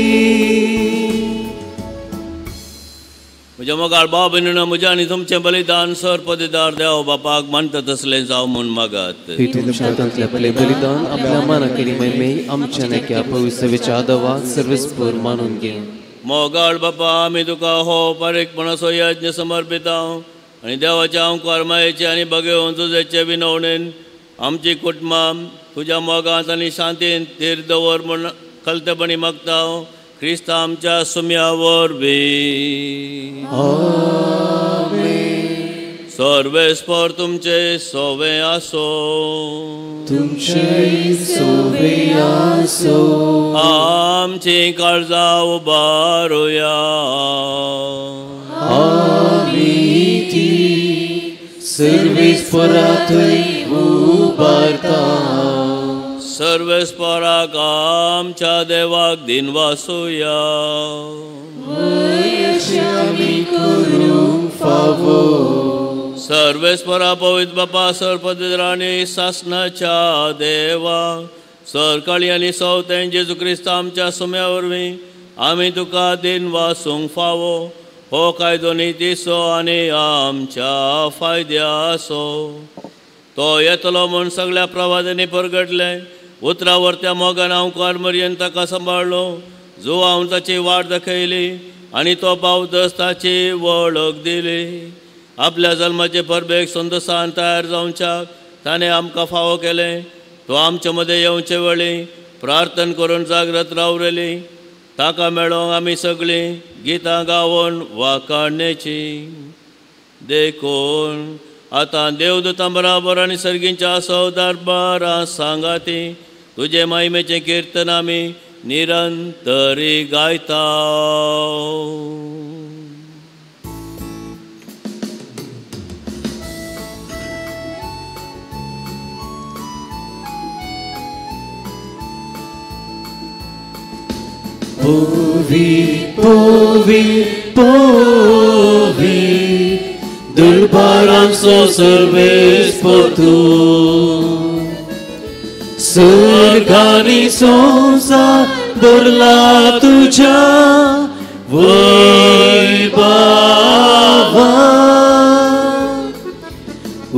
म्हज्या मोगाळ भाव भयणीनो, म्हज्या आनी तुमचें बलिदान सर पदेदार देव बापाक मानता तसलें जावं म्हूण मागात. तुमच्या आपलें बलिदान आपल्या मानाकरी महिमे आमच्या नेक्या पवित्र आदवा सर्वेस्पर मानून घे. मोगाळ बापा, आमी तुका हो पारीकपणाचो यज्ञ समर्पिता आनी देवाच्या अंकार मायेचे आनी बगेवन तुजेचे विनवणेन आमची कुटुंबां तुज्या मोगांत आनी शांतीन थीर दवर म्हूण खलतेपणी मागता. क्रिस्त आमच्या सुम्या वरवीं. सर्वेस्पर तुमचे सोवे आसो. तुमचे सोवे आसो. आमची काळजां उबारुया. आमी ती सर्वेस्परा थंय उबारता. सर्वेस्पराक आमच्या देवाक दिनवासुया. आमी करूंक फावो. सर्वेस्परा पवित्र बापा, सरपद आनी सासनाच्या देवा, सरकाळी आनी सवतें जेजू क्रिस्त आमच्या सुम्या वरवीं आमी तुका दिनवासूंक फावो. हो कायदो नितीचो आनी आमच्या फायद्याचो. तो येतलो म्हूण सगळ्या प्रवादांनी परगटलें. उतरावर त्या मोगान हांव मर्यन ताका सांबाळ्ळो. जो हांव ताची वाट दाखयली आनी तो पावतच ताची वळख दिली. आपल्या जल्माचे परबेक संतोसान तयार जावच्याक ताणें आमकां फावो केलें. तो आमचे मदें येवचे वेळी प्रार्थना करून जागृत रावलेली. ताका मेळोंक आमी सगळीं गितां गावन वाखाणेची. देखून आतां देवदूतां बराबर आनी सर्गींच्या सौदार सांगाती तुजे महिमेचें किर्तन आमी निरंतरी गायता. पोवी पोवी पोवी दुर्बारांचो सर्वेस्पर तूं. सर्गानी संवसार भरला तुज्या वैभवान.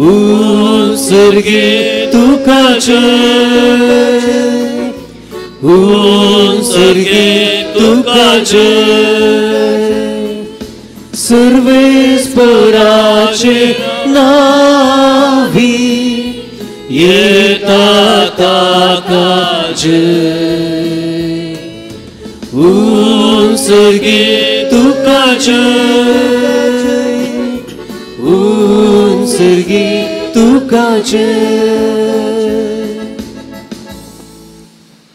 उत्सर्गी तुका जय, उत्सर्गी तुका जय. सर्वेस्पराचे नावी येता ताका जय. उत्सर्गी तुका जय, उत्सर्गी तुका जय.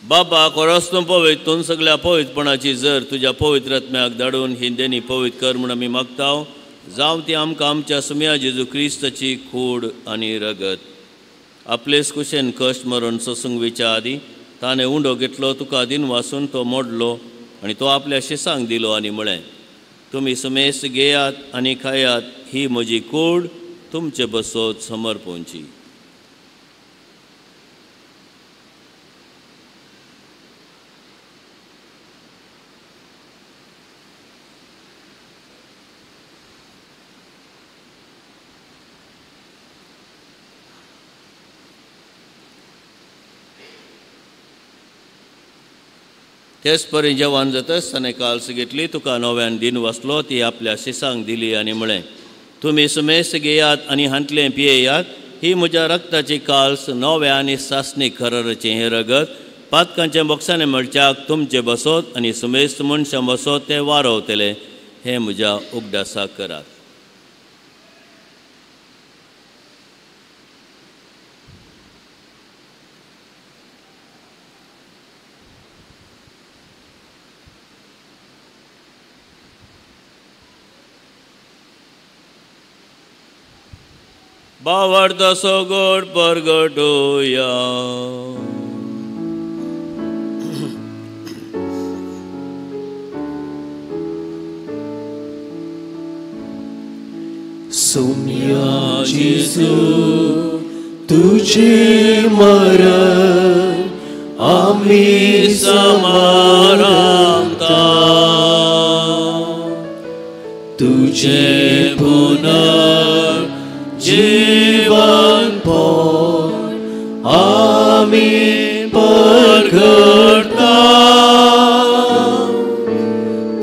बाबा कोरस तूं पवित्र, तूं सगळ्या पवित्रपणाची जर तुज्या पवित्र आत्म्याक धाडून हिंदेनी पवित्र कर म्हूण आमी मागता. जावं ती आमकां आमच्या सुम्या जेजू क्रिस्ताची कूड आनी रगत. आपलेच कुशेन कश्ट मरण सोसूंक वयच्या आदीं ताणें उंडो घेतलो, तुका दिनवासून तो मोडलो आनी तो आपल्या शिसांक दिलो आनी म्हळें, तुमी सुमेस घेयात आनी खायात, ही म्हजी कूड तुमचे बसोत समर्पोवची. तेच परी जेवण जातच ताणें काल्स घेतली, तुका नव्यान दिन वाचलो, ती आपल्या शिसांक दिली आनी म्हळें, तुमी सुमेस घेयात आनी हांतलें पियेयात, ही म्हज्या रक्ताची काल्स नव्या आनी सासणी खरराचें हें रगत पातकांच्या बोक्सांनी मेळच्याक तुमचे बसोत आनी सुमेस्त मनशां बसोत तें वारवतलें. हें म्हज्या उगडासाक करात. भावार्थाचो गोड परगटुया. सोम्या जेजू तुझे मरण आमी समारंभता, तुझे पुनर जीवन पण आमी परगटता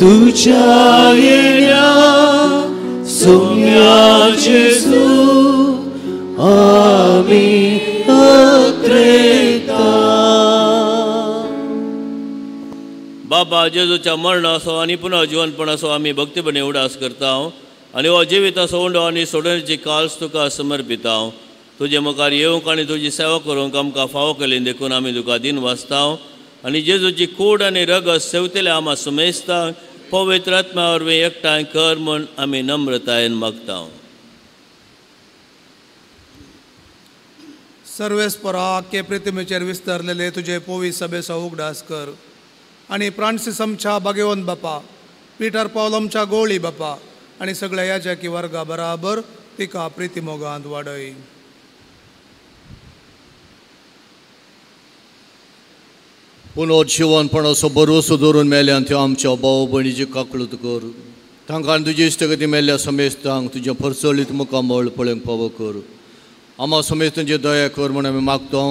तुझ्या येण्या सोम्या जेजू आमी अत्रेता. बाबा जेजूच्या मरणाचो आनी पुनः जिवनपणाचो आमी भक्तीपणे उडास करता आनी हो जिविताचो उंडो आनी सोडण्याची काल्स तुका समर्पिता. तुजे मुखार येवंक आनी तुजी सेवा करूंक आमकां फावो केली देखून आमी तुका दिन वाचता आनी जेजूची कूड आनी रगत सेवतले आमा सुमेस्ता पवित्र आत्म्या वरवीं एकठांय कर म्हूण आमी नम्रतायेन मागता. सर्वेस्परा आख्खे प्रितिमेचेर विस्तारलेले तुजे पोवी सभेचो उगडास कर आनी फ्रांसीस आमच्या भाग्यवंत बापा, पिटर पावल आमच्या गोळी बापा आनी सगळ्या याजकी वर्गा बराबर तिका प्रितीमोगांत वाडय. पुनर्जीवनपणाचो भरवसो दवरून मेल्यान त्यो आमच्या भाव भयणीची काकळूत कर. तांकां तुजी इश्टगती मेल्ल्या समेस्तांक तुजें परचळीत मुखामळ पळोवंक फावो कर. आमा समेस्तांची दया कर म्हूण आमी मागता.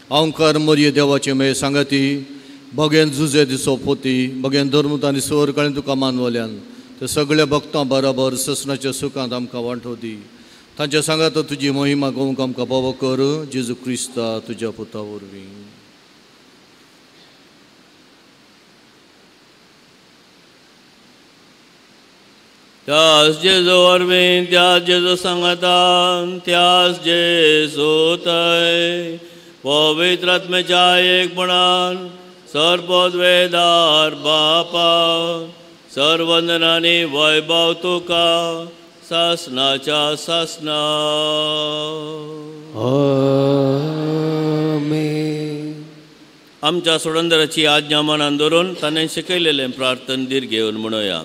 अंकार मोरये देवाचे मेळ सांगाती बगेन जुजे दिसो पोती बगेन धर्मूत आनी स्वर तुका मानवल्यान ते सगळ्या भक्तां बराबर ससनाच्या सुखांत आमकां वांटो दी. तांच्या सांगात तुजी मोहिमा गोवंक आमकां फावो कर. जेजू क्रिस्ता तुज्या पुता वरवीं. त्यास जेजू वरवीं, त्यास जेजू सांगातान, त्यास जेजू थंय पवित्र आत्म्याच्या एकपणान सर्वोद्वेदार बापा सर्वंदनानी वैभव तुका सासनाच्या सासना. आमेन. आमच्या सोडंदराची आज्ञा मनान धरून ताणें शिकयलेलें प्रार्थन दीर्घ घेवन म्हणुया.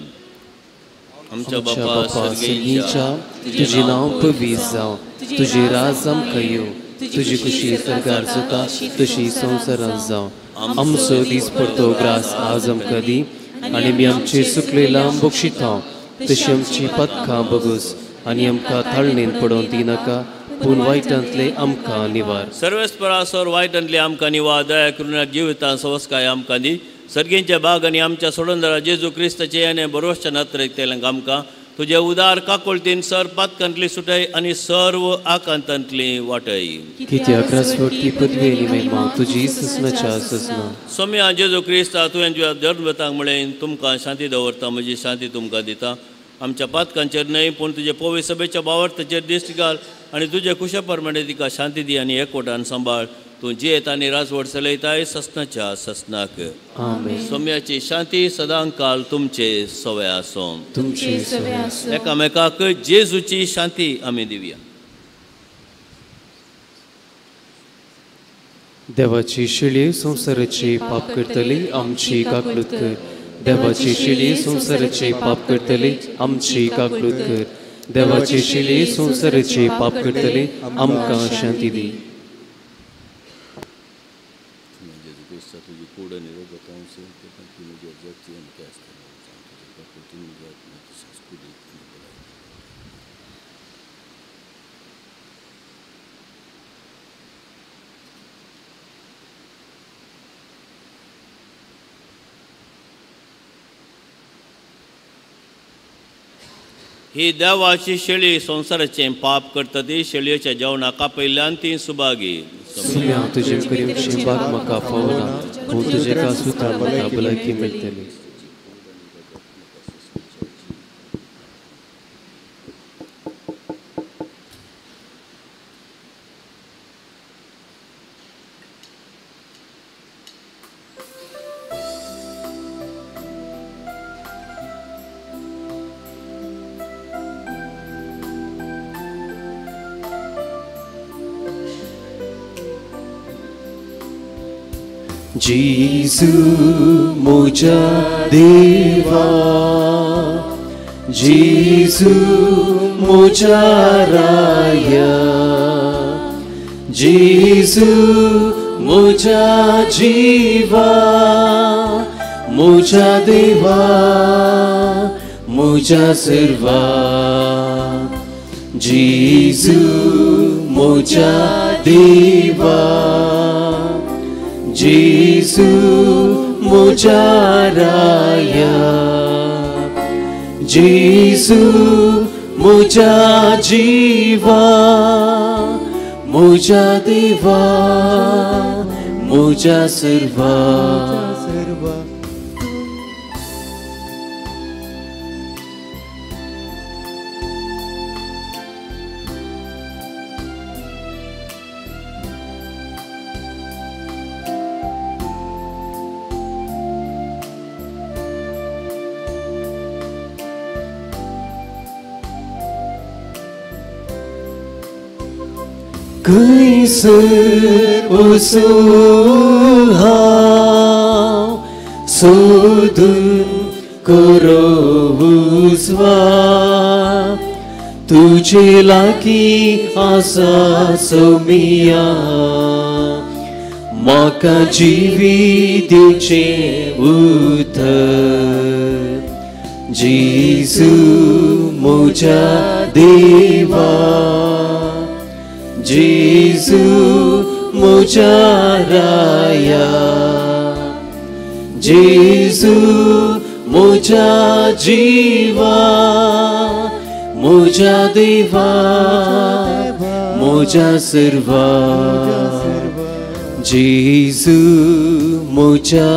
आमच्या बापा सर्गीच्या, तुजें नांव पवित्र जावं, तुजें राज आमकां येवं, तुजी खुशी सरकार जाता तशी संवसारांत जावं. आमचो दीस पडतो ग्रास आज आमकां दी आनी आमी आमचे सुकलेलां बक्षिता तशी आमची पदकां बगूस आनी आमकां थाळणेन पडोवन दिनाका पूण वायटांतले आमकां निवार. सर्वेस्परासोर वायटांतले आमकां निवार. दया करून जिवितांत सवस्काय आमकां दी. सर्गींच्या बाग आनी आमच्या सोडंदरा जेजू क्रिस्ताचे आनी बरोवच्या नात्रेक आमकां तुजे उदार काकुळतीन सर पातकांतली सुटय आनी सर्व आकांतांतली वाटय. कित्याक रासवटी पदवी आनी महिमा तुजी ससनाच्या ससना. सोम्या जेजू क्रिस्ता तुवें तुज्या धर्मतांक म्हळें तुमकां शांती दवरता, म्हजी शांती तुमकां दिता. आमच्या पातकांचेर न्हय पूण तुजे पोवी सभेच्या बावर्ताचेर दिश्ट घाल आनी तुजे कुशा प्रमाणे तिका शांती दी आनी एकवटान सांबाळ. तूं जियेत आनी राजवट चलयताय ससनाच्या ससनाक. सोम्याची शांती सदांकाल तुमचे सवय आसों. तुमचे सवय आसों. एकामेकाक जेजूची शांती आमी दिवया. देवाची शिळी संवसाराची पाप करतली आमची काकलूत कर. देवाची शिळी संवसाराची पाप करतली आमची काकलूत कर. देवाची शिळी संवसाराची पाप करतली आमकां शांती दी. ही देवाची शेळी संवसाराचें पाप करता ती शेळयेच्या जेवणाक कापयल्ल्यान ती सुभागी. तुजे करीम बाग म्हाका फावना पूण तुजे कासुता म्हाका भलायकी मेळटली. जेजू म्हज्या देवा, जेजू म्हज्या राया, जेजू म्हज्या जिवा, म्हज्या देवा, म्हज्या सर्वा, जेजू म्हज्या देवा, जेजू म्हज्या राया, जेजू म्हज्या जिवा, म्हज्या देवा, म्हज्या सर्वा. खंयसर वचूं हांव सोदून करो उजवाड, तुजे लागीं आसा सोमिया, म्हाका जिवीत दिवचें उतर. जेजू म्हज्या देवा, जेजू म्हज्या राया, जेजू म्हज्या जिवा, म्हज्या देवा, म्हज्या सर्वा. जेजू म्हज्या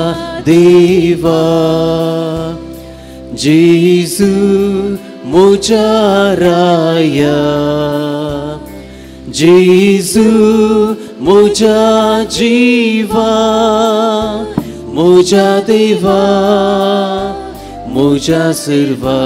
देवा, जेजू म्हज्या राया, जेजू म्हज्या जिवा, म्हज्या देवा, म्हज्या सर्वा.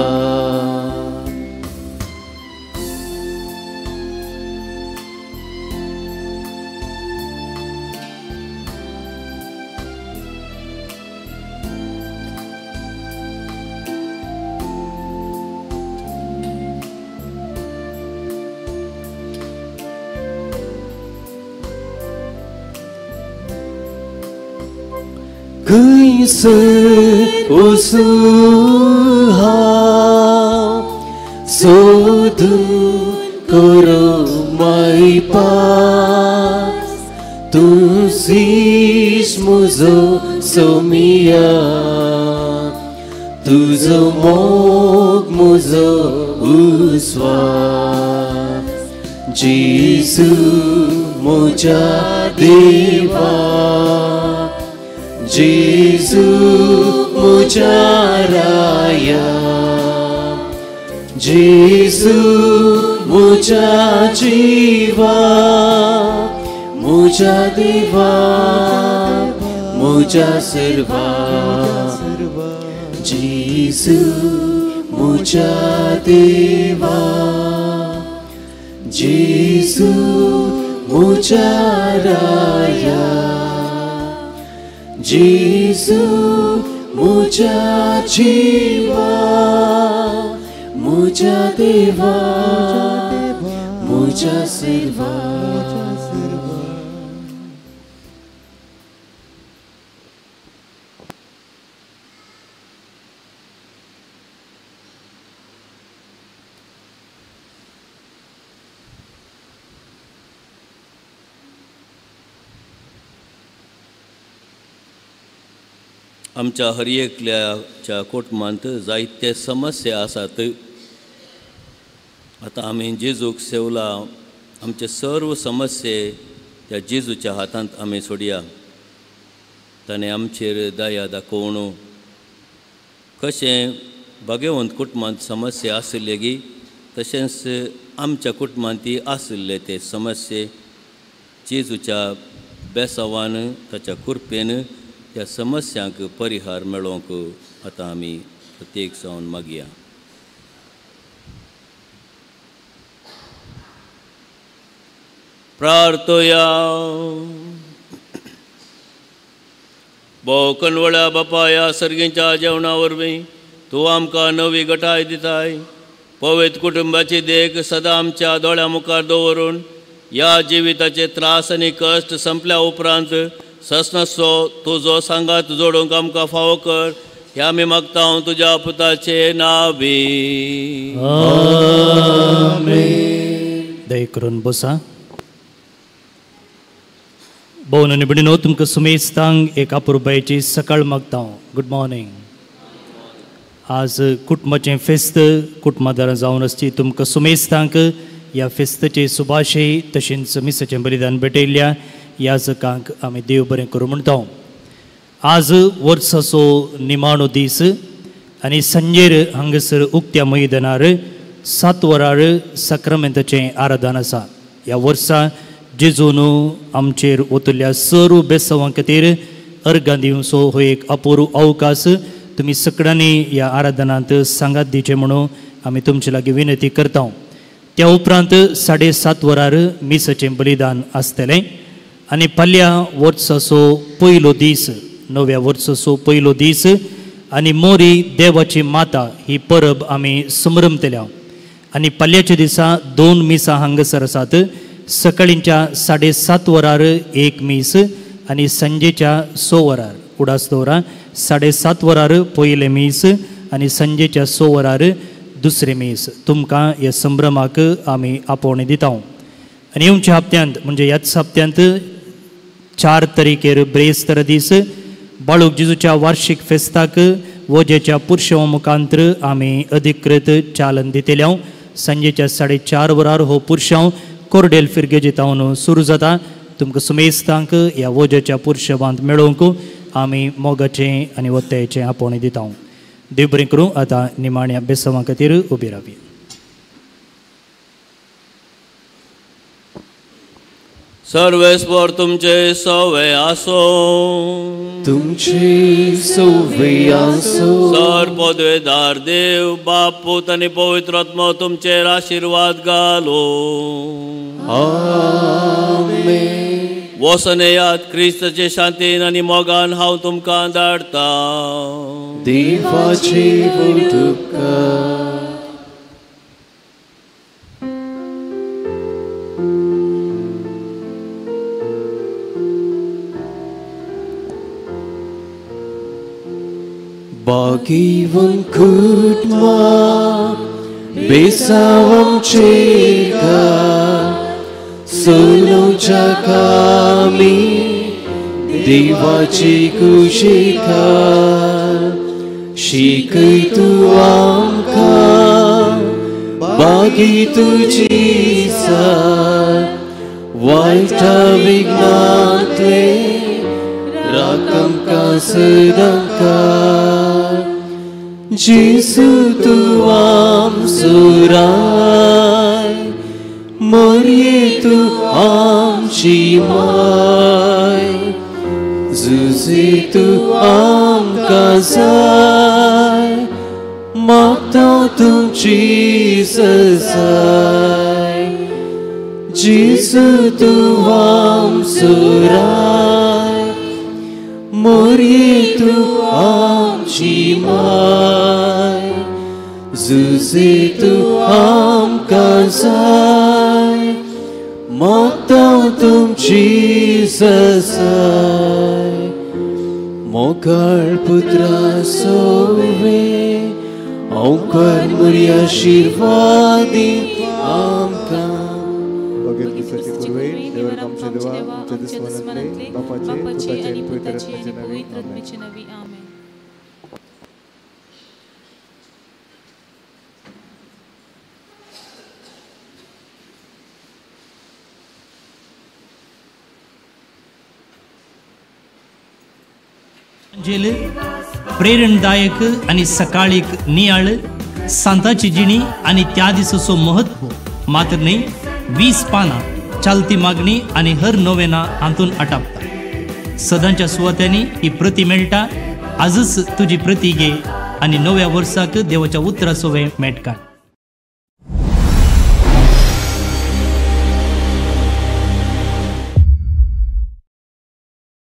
खंयसर वचूं हांव सोदून करो मायपास, तूं शीश म्हजो सोमिया, तुजो मोग म्हजो उस्वास. जेजू म्हज्या देवा, जेजू म्हज्या राया, जेजू म्हज्या जिवा, म्हज्या देवा, म्हज्या सर्वा. जेजू म्हज्या देवा, जेजू म्हज्या राया, जेजू म्हज्या जिवा, म्हज्या देवा, म्हज्या सर्वा. आमच्या हर एकल्याच्या कुटुंबांत जायते समस्या आसात. आतां आमी जेजूक सेवला, आमचे सर्व समस्ये त्या जेजूच्या हातांत आमी सोडया. ताणें आमचेर दया दाखोवन कशें भाग्यवंत कुटुंबांत समस्या आशिल्ले गी तशेंच आमच्या कुटुंबांत ती आशिल्ले ते समस्ये जेजूच्या बेसावान ताच्या कृपेन त्या समस्यांक परिहार मेळोवंक आतां आमी प्रत्येक जावन मागया. प्रार्थया. भोव कनवळ्या बापा, ह्या सर्गींच्या जेवणा वरवीं तूं आमकां नवी गटाय दिताय. पवित्र कुटुंबाची देख सदां आमच्या दोळ्या मुखार दवरून ह्या जिविताचे त्रास आनी कश्ट संपल्या उपरांत ससनसो तुजो सांगात जोडूंक आमकां फावो कर. ह्या आमी मागता तुज्या पुताचे नावी. आमेन. दया करून बसा. भोवन आनी भयणीनो, तुमकां सुमेस्तांक एक अपुरबायेची सकाळ मागता. Good morning. आज कुटुंबाचें फेस्त कुटुंबादारां जावन आसची. तुमकां सुमेस्तांक ह्या फेस्ताचे सुभाशे तशेंच मिसाचें बलिदान भेटयल्ल्या याजकांक आमी देव बरें करूं म्हणटा. आज वर्साचो निमाणो दीस आनी सांजेर हांगासर उक्त्या मैदानार 7 वरार साक्रामेंताचें आराधन आसा. ह्या वर्सा जेजून आमचेर ओतल्या सर्व बेसांवां खातीर अर्गां दिवचो हो एक अपूर्व अवकाश. तुमी सगळ्यांनी ह्या आराधनांत सांगात दिवचें म्हणून आमी तुमचे लागीं विनंती करता. त्या उपरांत 7:30 वरार मिसाचें बलिदान आसतलें आनी फाल्यां वर्साचो पयलो दीस, नव्या वर्साचो पयलो दीस आनी मोरी देवाची माता ही परब आमी समरमतल्या. आनी फाल्यांच्या दिसा 2 मिसां हांगासर आसात. सकाळींच्या 7:30 वरार एक मीस आनी सांजेच्या 6 वरार, उडास दवरा, 7:30 वरार पयलें मीस आनी सांजेच्या 6 वरार दुसरें मीस. तुमकां ह्या संभ्रमाक आमी आपोवणें दिता. आनी येवच्या हप्त्यांत म्हणजे ह्याच हप्त्यांत 4 तारखेर ब्रेस्तार दीस बाळूक जेजूच्या वार्षिक फेस्ताक वजेच्या पुरशेवा मुखांतर आमी अधिकृत चालन दितले. सांजेच्या 4:30 वरार हो पुरशांव कोरडेल फिरगेजितावन सुरू जाता. तुमकां सुमेस्तांक ह्या वजेच्या पुरशेवांत मेळोवंक आमी मोगाचें आनी वत्याचें आपोवणें दिता. देव बरें करूं. आतां निमाण्या बेसांवा खातीर उबी रावया. सर्वेस्पर तुमचे सवे आसो, तुमचे सवे आसो. सर पदवेदार देव बाप पूत आनी पवित्र आत्मो तुमचेर आशिर्वाद घालो. आमेन. वसनेयात क्रिस्ताचे शांतीन आनी मोगान हांव तुमकां धाडटा. देवाचे उपकार. बागीवन कुटुंबा बेसावमचे सोलोच्या कामी देवाची कुशिका शिकय तूं आमकां बागी तुजी साथ वायटा विघ्नांतले राख आमकां सदांकाळ. जेजू तूं आमचो राय, मोरये तूं आमची माय, जुजे तूं आमकां जाय, मागता तुमची सजाय. जेजू तूं आमचो राय, मोरये तूं आमची माय, जुजे तूं आमकां जाय, मागता तुमची सजाय. मोगाळ पुत्रा सोवे ओंकार मोरी आशिर्वादी आमकां. बापाचे आनी पुताचे आनी पवित्र आत्म्याचे नांवी. आमेन. प्रेरणदायक आनी सकाळीक नियाळ सांताची जिणी आनी त्या दिसाचो महत्व मात्र न्ही 20 पानां चालती मागणी आनी हर नोवेना हातून आटापता. सदांच्या सुवात्यांनी ही प्रती मेळटा. आजच तुजी प्रती घे आनी नव्या वर्साक देवाच्या उतरासोवें मेट काड.